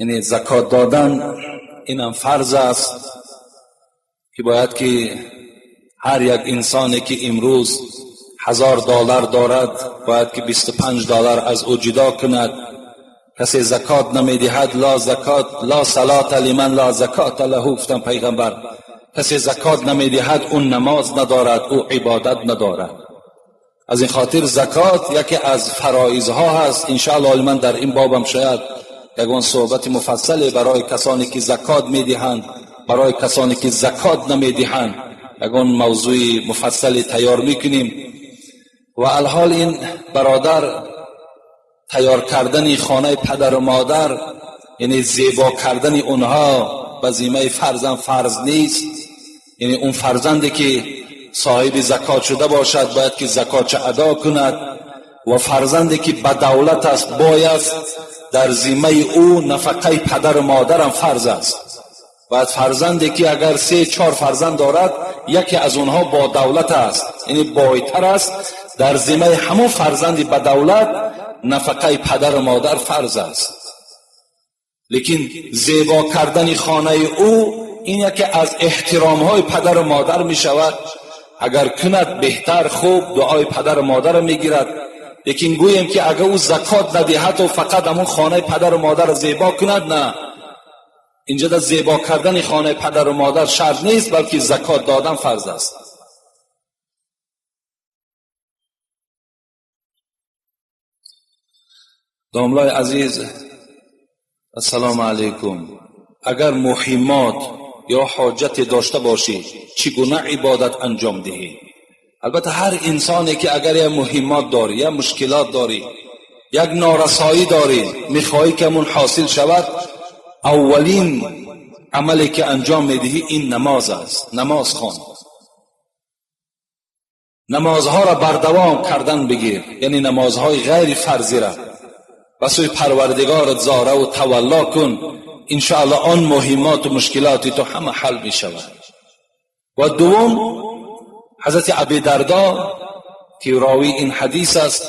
Яъне закот додан инам фарз аст, ки бояд ки ҳар як инсоне, ки имрӯз 1000 доллар дорад, бояд ки 25 доллар аз ӯ ҷудо кунад. Касе закот намедиҳад, ла закот ла салата лиман ла закота лаҳу, гуфтан пайғамбар. Касе закот намедиҳад, ӯ намоз надорад, ӯ ибодат надорад. Аз ин хотир закот яке аз фароизҳо ҳаст. Иншааллоҳ, ман дар ин бобам шояд ягон суҳбати муфассале барои касоне ки закот медиҳанд, барои касоне ки закот намедиҳанд, ягон мавзӯи муфассале тайёр мекунем. Ва алҳол ин бародар, тайёр кардани хонаи падару модар, яъне зебо кардани онҳо, ба зиммаи фарзанд фарз нест. Яъне он фарзанде ки соҳиби закот шуда бошад, бояд ки закотша адо кунад, ва фарзанде ки ба давлат аст, бояд дар зиммаи ӯ нафақаи падару модарам фарз аст. Бояд фарзанде ки агар се чор фарзанд дорад, яке аз онҳо бо давлат аст, яъне бойтар аст, дар зиммаи ҳамон фарзанди ба давлат нафақаи падару модар фарз аст. Лекин зебо кардани хонаи ӯ ин яке аз эҳтиромҳои падару модар мешавад. Агар кунад, беҳтар, хуб, дуои падару модарро мегирад. Лекин гӯем ки агар ӯ закот надиҳаду фақат ҳамон хонаи падару модарро зебо кунад, на, инҷа дар зебо кардани хонаи падару модар шарт нест, балки закот додан фарз аст. Домлои азиз, ассалому алайкум. Агар муҳиммот ё ҳоҷате дошта бошӣ, чӣ гуна ибодат анҷом диҳӣ? Албатта, ҳар инсоне ки агар як муҳиммот дорӣ, як мушкилот дорӣ, як норасоӣ дорӣ, мехоҳӣ ки ҳамун ҳосил шавад, аввалин амале ки анҷом медиҳӣ ин намоз аст. Намоз хон, намозҳоро бардавом кардан бигир, яъне намозҳои ғайри фарзира ба сӯи парвардигорат зораву тавалло кун. Иншоалло, он муҳиммоту мушкилоти ту ҳама ҳал мешавад. Ва дуввум, ҳазрати Аби Дардо, ки ровии ин ҳадис аст,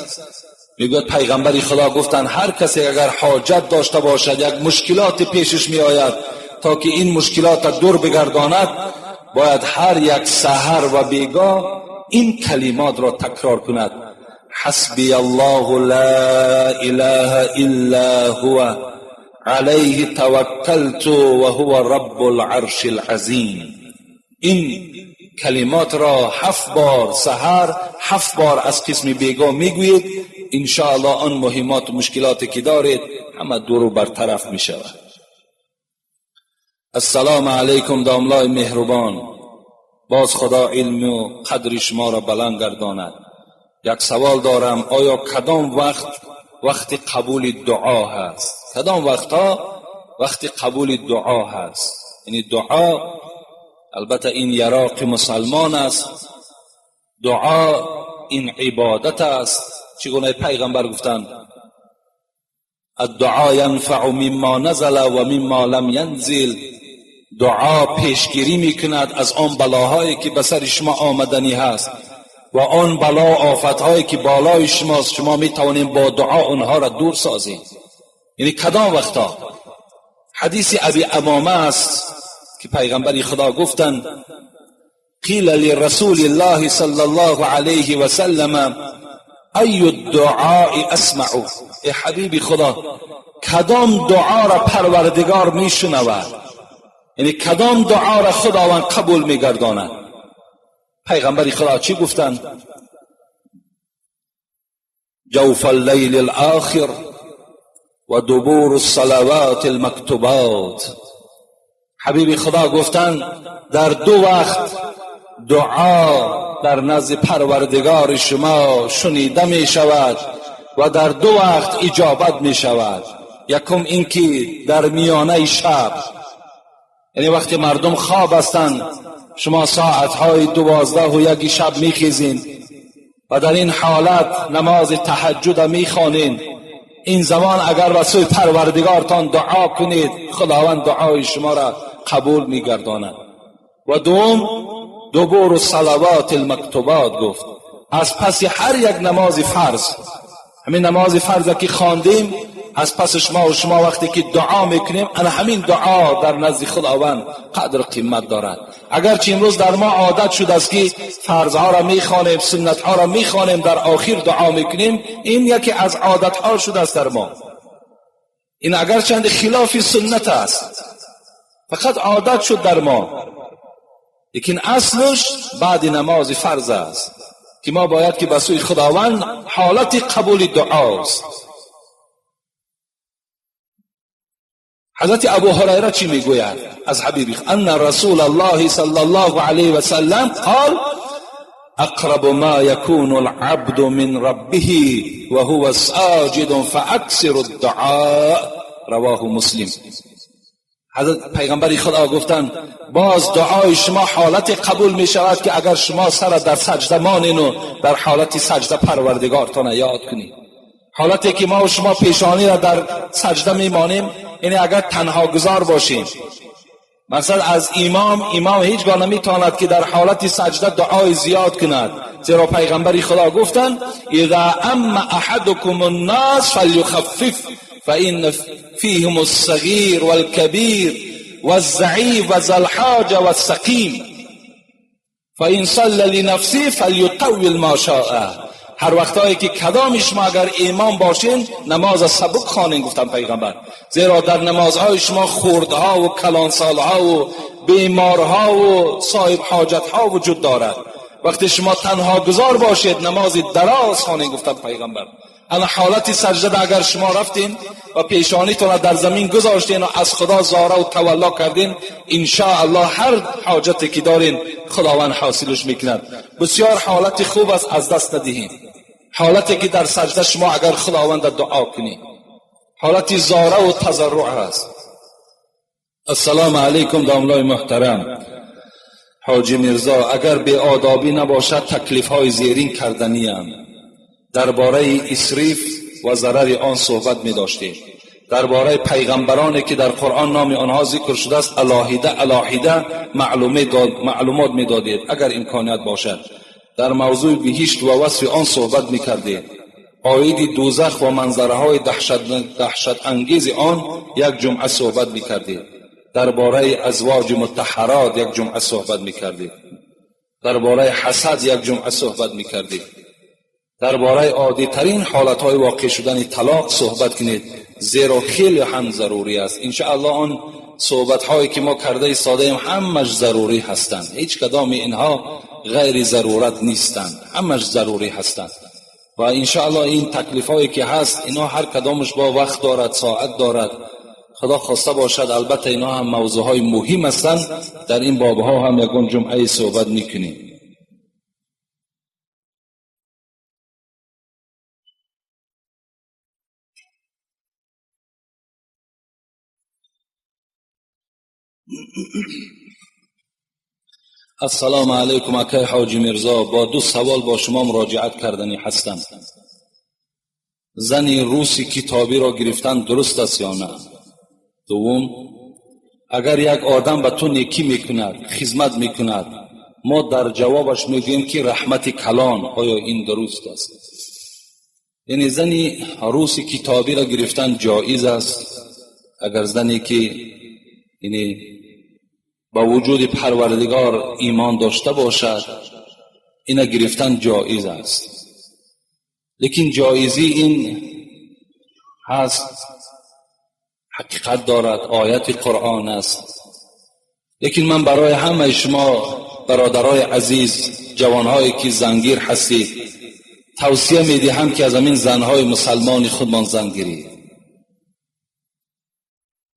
мегӯяд, пайғамбари Худо гуфтанд: ҳар касе агар ҳоҷат дошта бошад, як мушкилоти пешаш меояд, то ки ин мушкилотро дур бигардонад, бояд ҳар як саҳар ва бегоҳ ин калимотро такрор кунад: ҳасбия Аллоҳу ла илаҳа илла ҳува алайҳи таваккалту ва ҳува раббул аршил азим. Ин калимотро ҳафт бор саҳар, ҳафт бор аз қисми бегоҳ мегӯед, иншоаллоҳ, он муҳиммоту мушкилоте ки доред, ҳама дуру бартараф мешавад. Ассалому алайкум, домлои меҳрубон. Боз Худо илму қадри шуморо баланд гардонад. Як савол дорам: оё кадом вақт вақти қабули дуо ҳаст? Кадом вақтҳо вақти қабули дуо ҳаст? Яъне дуо, албатта, ин яроқи мусалмон аст. Дуо ин ибодат аст. Чӣ гуна пайғамбар гуфтанд: الدعاء ينفع مما نزل و مما لم ينزل. дуо пешгирӣ мекунад аз он балоҳое ки ба сари шумо омаданӣ ҳаст ва он бало офатҳое ки болои шумост, шумо метавонед бо дуо онҳоро дур созед. Яъне кадом вақта? Ҳадиси Аби Амома аст, ки пайғамбари Худо гуфтанд: قيل لرسول الله صلى الله عليه وسلم أي الدعاء أسمع. ای حبیبی خدا، کدام دعا را پروردگار میشنود؟ یعنی کدام دعا را خداوند قبول میگرداند؟ پیغمبر خدا چی گفتند؟ جوف اللیل الاخر و دبور الصلوات المکتوبات. حبیب خدا گفتند در دو وقت دعا در نزد پروردگار شما شنیده می شود و در دو وقت اجابت می شود. یکم اینکه در میانه شب، یعنی وقتی مردم خواب هستند. شما ساعتهای 12 و 1 شب میخیزین و در این حالت نماز تهجد میخوانین، این زمان اگر به سوی پروردگارتان دعا کنید، خداوند دعای شما را قبول میگرداند. و دوم، دبر الصلوات المکتوبات گفت. از پس هر یک نماز فرض، همین نماز فرض که خواندیم، از پسش ما و شما وقتی که دعا میکنیم، انا همین دعا در نزد خداوند قدر قیمت دارد. اگرچه امروز در ما عادت شده است که فرضها را میخوانیم، سنت ها را میخوانیم، در آخر دعا میکنیم. این یکی از عادت ها شده است در ما. این اگرچند خلاف سنت است، فقط عادت شد در ما، لیکن اصلش بعد نماز فرض است که ما باید که به سوی خداوند، حالت قبول دعاست. حضرت ابو هریره چی میگوید از حبیبی؟ ان رسول الله صلی الله علیه و سلم قال: اقرب ما يكون العبد من ربه وهو ساجد فاكثروا الدعاء. رواه مسلم. حضرت پیغمبر خدا گفتند باز دعای شما حالت قبول می شود که اگر شما سر در سجده مانین و در حالت سجده پروردگارتان یاد کنید. حالتی که ما و شما پیشانی را در سجده میمانیم، یعنی اگر تنها گذار باشیم، مثلا از امام، امام هیچگاه نمیتواند که در حالت سجده دعای زیاد کند، زیرا پیغمبر خدا گفتند: اذا ام احدكم الناس فليخفف فإن فيهم الصغير والكبير والضعيف وذا الحاجة والسقيم، فإن صلى لنفسه فليطول ما شاء. هر وقتایی که کدام شما اگر امام باشین، نماز سبک خوانین، گفتم پیغمبر، زیرا در نمازهای شما خردها و کلانسالها و بیمارها و صاحب حاجتها وجود دارد. وقتی شما تنها گذار باشید، نماز دراز خوانین، گفتم پیغمبر. اما حالت سجده اگر شما رفتین و پیشانیتون را در زمین گذاشتین و از خدا زاره و تولا کردین، الله هر حاجتی که دارین خداوند حاصلش میکند. بسیار حالت خوب است، از دست ندهین. حالتی که در سجده شما اگر خداوند دعا کنید، حالت زاره و تضرع هست. السلام علیکم داملای محترم حاجی میرزا، اگر بی آدابی نباشد تکلیف های زیرین کردنی ام. درباره اسراف و ضرر آن صحبت می داشتیم. درباره پیغمبرانی که در قرآن نام آنها ذکر شده است علاحده علاحده معلومات می دادید. اگر امکانیت باشد در موضوع بهشت و وصف آن صحبت می کردید. عاید دوزخ و منظره های دهشت انگیز آن یک جمعه صحبت می کردید. درباره ازواج مطهرات یک جمعه صحبت می کردید. درباره حسد یک جمعه صحبت می کردید. درباره عادی ترین حالت های واقع شدن طلاق صحبت کنید، زیرا خیلی هم ضروری است. انشاءالله آن صحبت هایی که ما کرده ایستاده ایم همش ضروری هستند. هیچ کدام اینها غیر ضرورت نیستند، همش ضروری هستند. و انشاءالله این تکلیف هایی که هست، اینا هر کدامش با وقت دارد، ساعت دارد. خدا خواسته باشد، البته اینا هم موضوع های مهم هستند. در این بابها هم یکون جمعه صحبت میکنیم. السلام علیکم اکای حاجی میرزا، با دو سوال با شما مراجعت کردنی هستم. زنی روسی کتابی را گرفتن درست است یا نه؟ دوم، اگر یک آدم به تو نیکی میکند، خدمت میکند، ما در جوابش میگوییم که رحمت کلان، آیا این درست است؟ یعنی زنی روسی کتابی را گرفتن جایز است. اگر زنی که یعنی با وجود پروردگار ایمان داشته باشد، اینا گرفتن جایز است. لیکن جایزی این هست، حقیقت دارد، آیت قرآن است. لیکن من برای همه شما برادرای عزیز، جوانهایی که زنگیر هستید، توصیه میدهم که از همین زنهای مسلمان خودمان زن گیرید.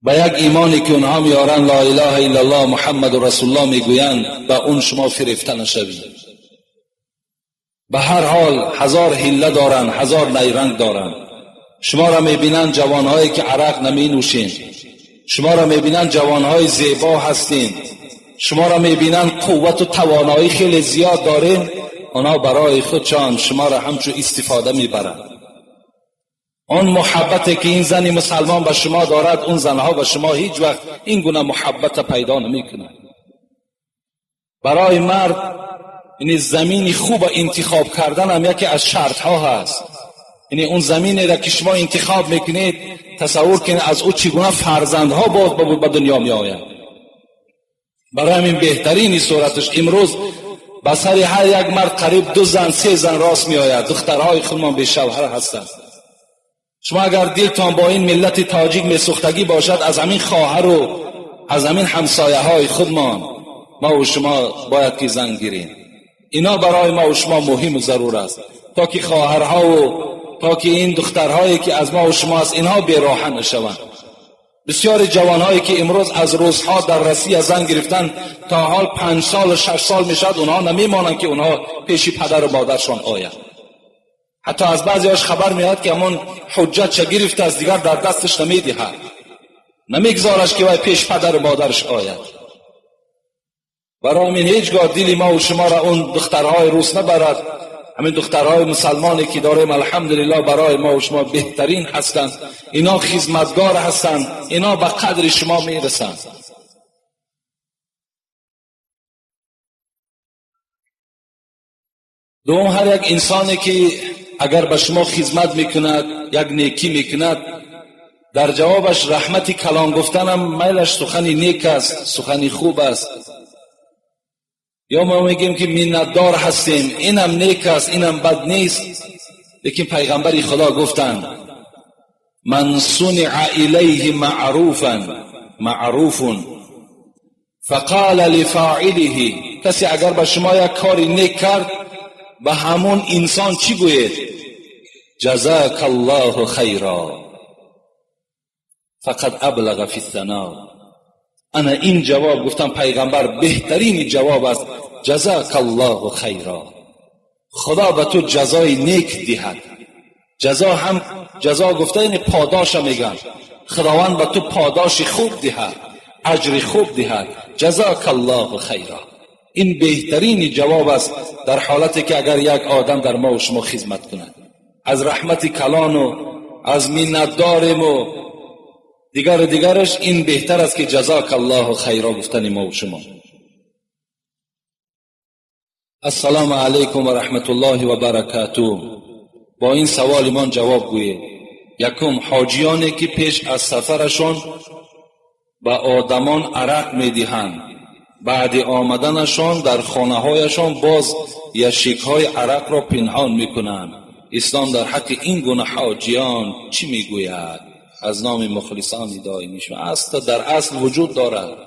با یک ایمانی که اونها میارن، لا اله الا الله محمد رسول الله میگویند، با اون شما فریفته نشوید. به هر حال هزار حیله دارن، هزار نیرنگ دارن. شما را میبینن جوانهایی که عرق نمی نوشین، شما را میبینن جوانهای زیبا هستین. شما را میبینن قوت و توانایی خیلی زیاد دارین، اونا برای خودشان شما را همچون استفاده میبرند. آن محبتی که این زن مسلمان به شما دارد، اون زنها به شما هیچ وقت این گونه محبت پیدا نمیکنند. برای مرد این زمین خوب انتخاب کردن هم یکی از شرط ها هست. یعنی اون زمینی را که شما انتخاب میکنید، تصور کنید از او چگونه فرزندها باز به دنیا می آید. برای همین بهترین صورتش امروز به سر هر یک مرد قریب 2 زن 3 زن راست می آید. دخترهای خودمان به شوهر هستند. شما اگر دلتان با این ملت تاجیک میسوختگی باشد، از همین خواهر و از همین همسایه های خودمان ما و شما باید که زن گیریم. اینا برای ما و شما مهم و ضرور است، تا که خواهرها و تا که این دخترهایی که از ما و شما است اینها بیراهه نشوند. بسیار جوانهایی که امروز از روزها در رسی از زن گرفتن تا حال 5 سال و 6 سال میشد، اونها نمیمانند که اونها پیش پدر و مادرشان آید. حتی از بعضیاش خبر میاد که همون حجت چه گرفته از دیگر در دستش نمیدهد، نمیگذارش که وای پیش پدر و مادرش آید. برای همین هیچگاه دل ما و شما را اون دخترهای روس نبرد. همین دخترهای مسلمانی که داریم الحمدلله برای ما و شما بهترین هستند. اینا خدمتگار هستند، اینا به قدر شما میرسند. دوم، هر یک انسانی که اگر به شما خدمت میکند، یک نیکی میکند، در جوابش رحمت کلان گفتنم میلش سخنی نیک است، سخنی خوب است. یا ما میگیم که منتدار هستیم، اینم نیک است، اینم بد نیست. لیکن پیغمبر خدا گفتند من صنع الیه معروفا معروف فقال لفاعله، کسی اگر به شما یک کاری نیک کرد، به همون انسان چی گوید؟ جزاک الله خیرا فقد ابلغ فی الثناء. انا این جواب گفتم پیغمبر بهترین جواب است، جزاک الله خیرا، خدا به تو جزای نیک دهد. جزا هم جزا گفته یعنی پاداش میگن، خداوند به تو پاداش خوب دهد، اجر خوب دهد، جزاک الله خیرا. این بهترین جواب است در حالتی که اگر یک آدم در ما و شما خدمت کند، از رحمت کلان و از منت داریم و دیگر دیگرش، این بهتر است که جزاک الله خیرا گفتن ما و شما. السلام علیکم و رحمت الله و برکاته. با این سوال من جواب گویید. یکم، حاجیانی که پیش از سفرشان به آدمان عرق میدهند، بعد آمدنشان در خانه هایشان باز یشیک های عرق را پنهان میکنند. اسلام در حق این گونه حاجیان چی میگوید؟ از نام مخلصان دائمی شما. اصلا در اصل وجود دارد،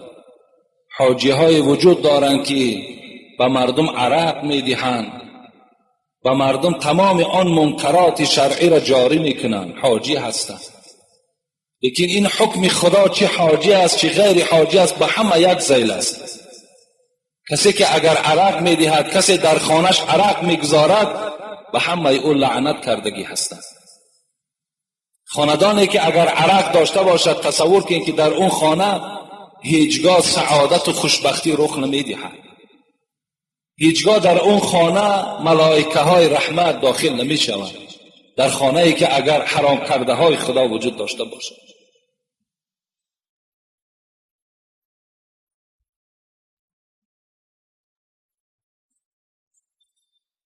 حاجی های وجود دارند که به مردم عرق میدهند، به مردم تمام آن منکرات شرعی را جاری میکنند، حاجی هستند. لیکن این حکم خدا چه حاجی است چه غیر حاجی است به همه یک ذیل است. کسی که اگر عرق میدهد، کسی در خانهش عرق میگذارد، به همه او لعنت کردگی هستند. خاندانی که اگر عرق داشته باشد، تصور کنید که در اون خانه هیچگاه سعادت و خوشبختی رخ نمیدهد، هیچگاه در اون خانه ملائکه های رحمت داخل نمی شوند، در خانه ای که اگر حرام کرده های خدا وجود داشته باشد.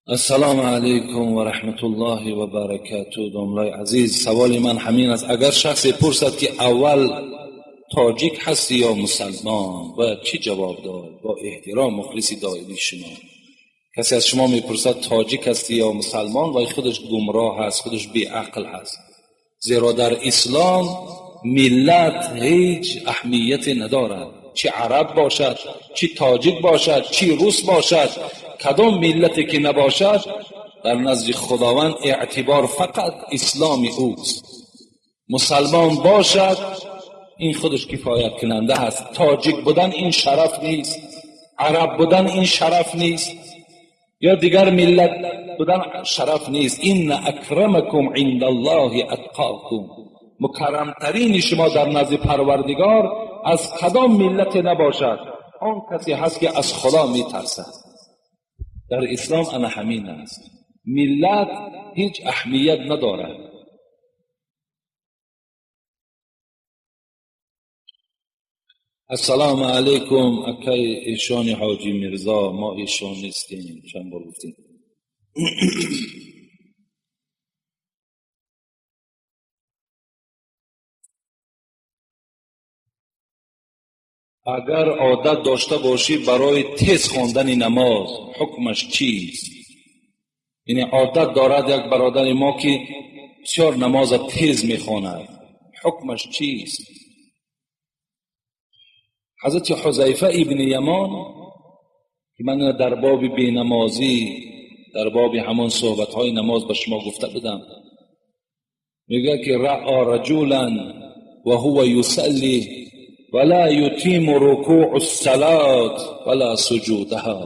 السلام علیکم و رحمت الله و برکاته. داملای عزیز، سوال من همین است: اگر شخصی پرسد که اول تاجیک هستی یا مسلمان، باید چی جواب داد؟ با احترام مخلص دائمی شما. کسی از شما میپرسد تاجیک هستی یا مسلمان، وای خودش گمراه هست، خودش بیعقل هست. زیرا در اسلام ملت هیچ اهمیت ندارد، چی عرب باشد، چی تاجیک باشد، چی روس باشد، کدام ملتی که نباشد، در نزد خداوند اعتبار فقط اسلام اوست. مسلمان باشد این خودش کفایت کننده هست. تاجیک بودن این شرف نیست، عرب بودن این شرف نیست، یا دیگر ملت بودن شرف نیست. این اکرمکم عند الله اتقاکم، مکرمترین شما در نزد پروردگار از کدام ملت نباشد، он касе ҳаст, ки аз Худо метарсад. Дар ислом ана ҳамин аст. Миллат ҳеҷ аҳамият надорад. Ассалому алайкум, акай эшони Ҳоҷӣ Мирзо. Мо эшон нестем, чанд бор гуфтем. Агар одат дошта бошӣ барои тез хондани намоз, ҳукмаш чист? Яъне одат дорад як бародари мо, ки бисёр намоза тез мехонад, ҳукмаш чист? Ҳазрати Ҳузайфа ибни Ямон, ки ман дар боби бенамозӣ, дар боби ҳамон суҳбатҳои намоз ба шумо гуфта будам, мегӯяд, ки раъа раҷулан ва ҳува юсалли ва ла ютиму рукӯъу ссалот ва ла суҷудаҳа.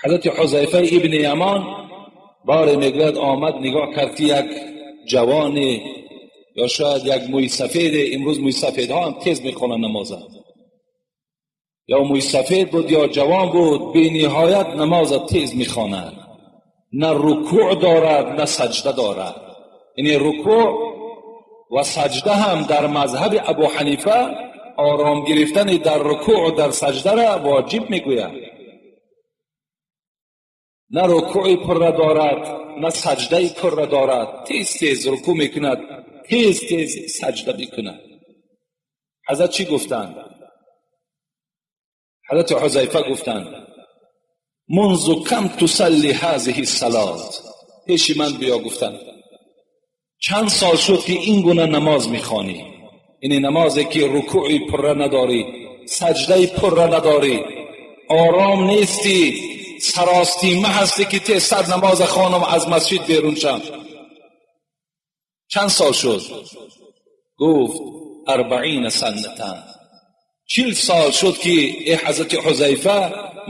Ҳазрати Ҳузайфа ибни Ямон боре, мегӯяд, омад, нигоҳ кард, ки як ҷавоне ё шояд як мӯйсафеде, имрӯз мӯйсафедҳо ҳам тез мехонанд намоза, ё мӯйсафед буд, ё ҷавон буд, бениҳоят намоза тез мехонад, на рукӯъ дорад, на саҷда дорад. Яъне рукӯъ ва саҷда ҳам дар мазҳаби Абу Ҳанифа ором гирифтани дар рукӯъ дар саҷдара воҷиб мегӯяд. На рукӯи пурра дорад, на саҷдаи пурра дорад, тез тез рукӯъ мекунад, тез тез саҷда мекунад. Ҳазрат чӣ гуфтанд? Ҳазрати Ҳузайфа гуфтанд: منذ کم تصلی هذه الصلاة؟ пеши ман биё, гуфтанд. Чанд сол шуд, ки ин гуна намоз мехонӣ? Ини намозе, ки рукӯи пурра надорӣ, саҷдаи пурра надорӣ, ором нестӣ, саростима ҳастӣ, ки тезтар намоза хонам, аз масҷид берун шам. Чанд сол шуд? Гуфт: 40 سنة. 40 сол шуд, ки э ҳазрати Ҳузайфа,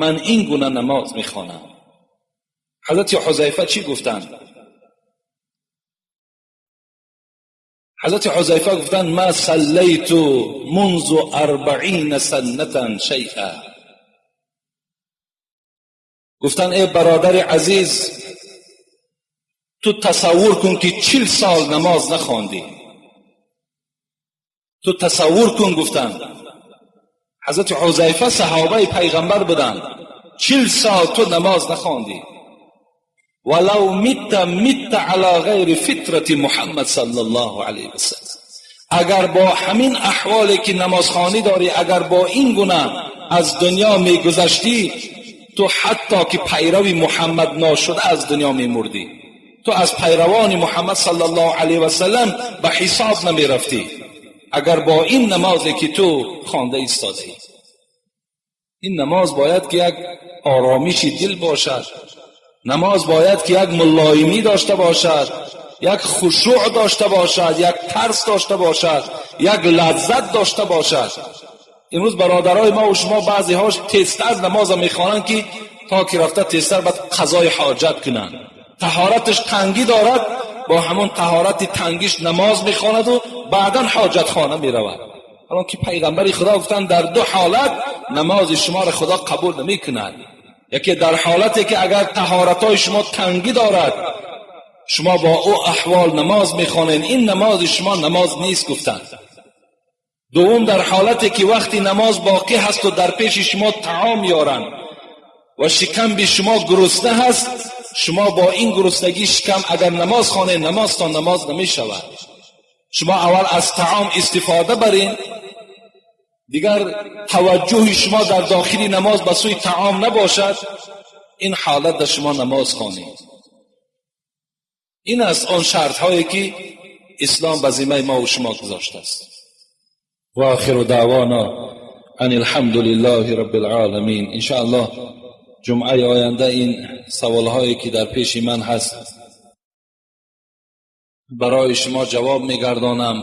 ман ин гуна намоз мехонам. Ҳазрати Ҳузайфа чӣ гуфтанд? Ҳазрати Ҳузайфа гуфтанд: ما صلیت منذ 40 سنة شیئا. Гуфтанд: э бародари азиз, ту тасаввур кун, ки 40 сол намоз нахондӣ. Ту тасаввур кун, гуфтанд. Ҳазрати Ҳузайфа саҳобаи пайғамбар буданд. 40 сол ту намоз нахондӣ. ولو مت مت على غیر فطرة محمد صلی الله علیه وسلم. Агар бо ҳамин аҳволе, ки намозхонӣ дорӣ, агар бо ин гуна аз дунё мегузаштӣ, ту ҳатто ки пайрави Муҳаммад ношуда аз дунё мемурдӣ, ту аз пайравони Муҳаммад саллаллоҳу алайҳи васаллам ба ҳисоб намерафтӣ, агар бо ин намозе, ки ту хонда истодаӣ. Ин намоз бояд, ки як оромиши дил бошад, намоз бояд, ки як мулоимӣ дошта бошад, як хушӯъ дошта бошад, як тарс дошта бошад, як лаззат дошта бошад. Имрӯз бародарои мо ва шумо баъзеҳош тезтар намоза мехонанд, ки то ки рафта тезтар баъд қазои ҳоҷат кунанд. Таҳораташ тангӣ дорад, бо ҳамон таҳорати тангиш намоз мехонаду баъдан ҳоҷатхона меравад. Ҳолон ки пайғамбари Худо гуфтанд: дар ду ҳолат намози шуморо Худо қабул намекунад. Яке дар ҳолате, ки агар таҳоратҳои шумо тангӣ дорад, шумо бо ӯ аҳвол намоз мехонед, ин намози шумо намоз нест, гуфтанд. Дуввум дар ҳолате, ки вақти намоз боқӣ ҳасту дар пеши шумо таом меоранд ва шикамби шумо гурусна ҳаст, шумо бо ин гуруснагии шикам агар намоз хонед, намозтон намоз намешавад. Шумо аввал аз таом истифода барин, дигар таваҷҷӯҳи шумо дар дохили намоз ба сӯи таом набошад, ин ҳолат дар шумо намоз хонед. Ин аст он шартҳое, ки ислом ба зиммаи мо ва шумо гузоштааст. وآخر دعوانا أن الحمد لله رب العالمین. انشاءالله جمعه آینده این سوالهایی که در پیش من هست برای شما جواب میگردانم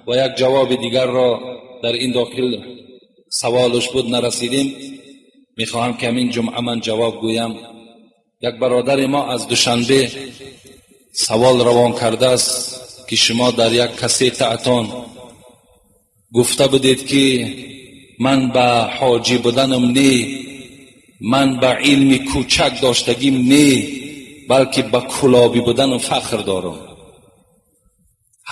و یک جواب دیگر را در این داخل سوالش بود، نرسیدیم، میخواهم که همین جمعه من جواب گویم. یک برادر ما از دوشنبه سوال روان کرده است که شما در یک کسیت اتان گفته بودید که Ман ба ҳоҷӣ буданам не, ман ба илми кӯчак доштагим не, балки ба кулобӣ буданам фахр дорам.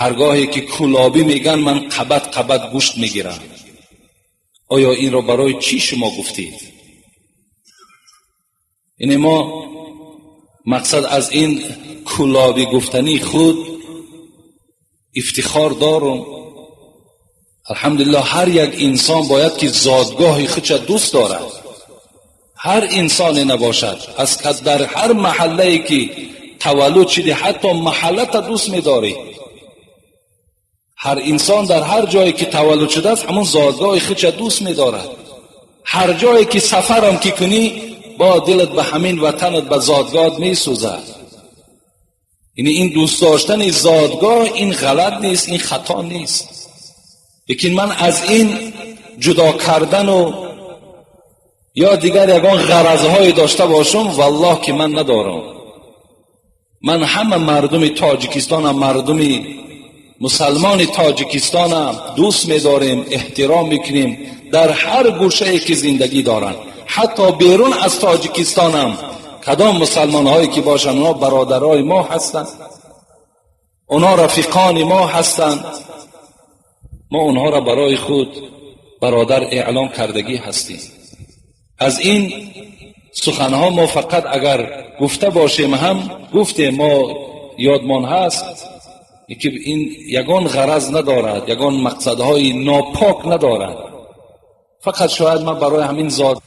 Ҳаргоҳе ки кулобӣ меган, ман қабат қабат гӯшт мегирам. Оё инро барои чӣ шумо гуфтед? Ине мо мақсад аз ин кулобӣ гуфтани худ ифтихор дорум. Алҳамдулиллоҳ, ҳар як инсон бояд ки зодгоҳи худша дӯст дорад. Ҳар инсоне набошад, аз дар ҳар маҳаллае ки таваллуд шуди, ҳатто маҳаллата дӯст медорӣ. Ҳар инсон дар ҳар ҷое ки таваллуд шудааст, ҳамон зодгоҳи худша дӯст медорад. Ҳар ҷое ки сафарам ки кунӣ, бо дилат ба ҳамин ватанат, ба зодгоҳат месӯзад. Яъне ин дӯст доштани зодгоҳ, ин ғалат нест, ин хато нест. Лекин ман аз ин ҷудо кардану ё дигар ягон ғаразҳое дошта бошам, валлоҳ ки ман надорам. Ман ҳама мардуми Тоҷикистонам, мардуми мусалмони Тоҷикистонам дӯст медорем, эҳтиром мекунем дар ҳар гӯшае ки зиндагӣ доранд. Ҳатто берун аз Тоҷикистонам кадом мусалмонҳое ки бошанд, онҳо бародарои мо ҳастанд, онҳо рафиқони мо ҳастанд. Мо онҳоро барои худ бародар эълон кардагӣ ҳастем. Аз ин суханҳо мо фақат агар гуфта бошем ҳам гуфтем, мо ёдмон ҳаст ки ин ягон ғараз надорад, ягон мақсадҳои нопок надорад. Фақат шояд ман барои ҳамин зод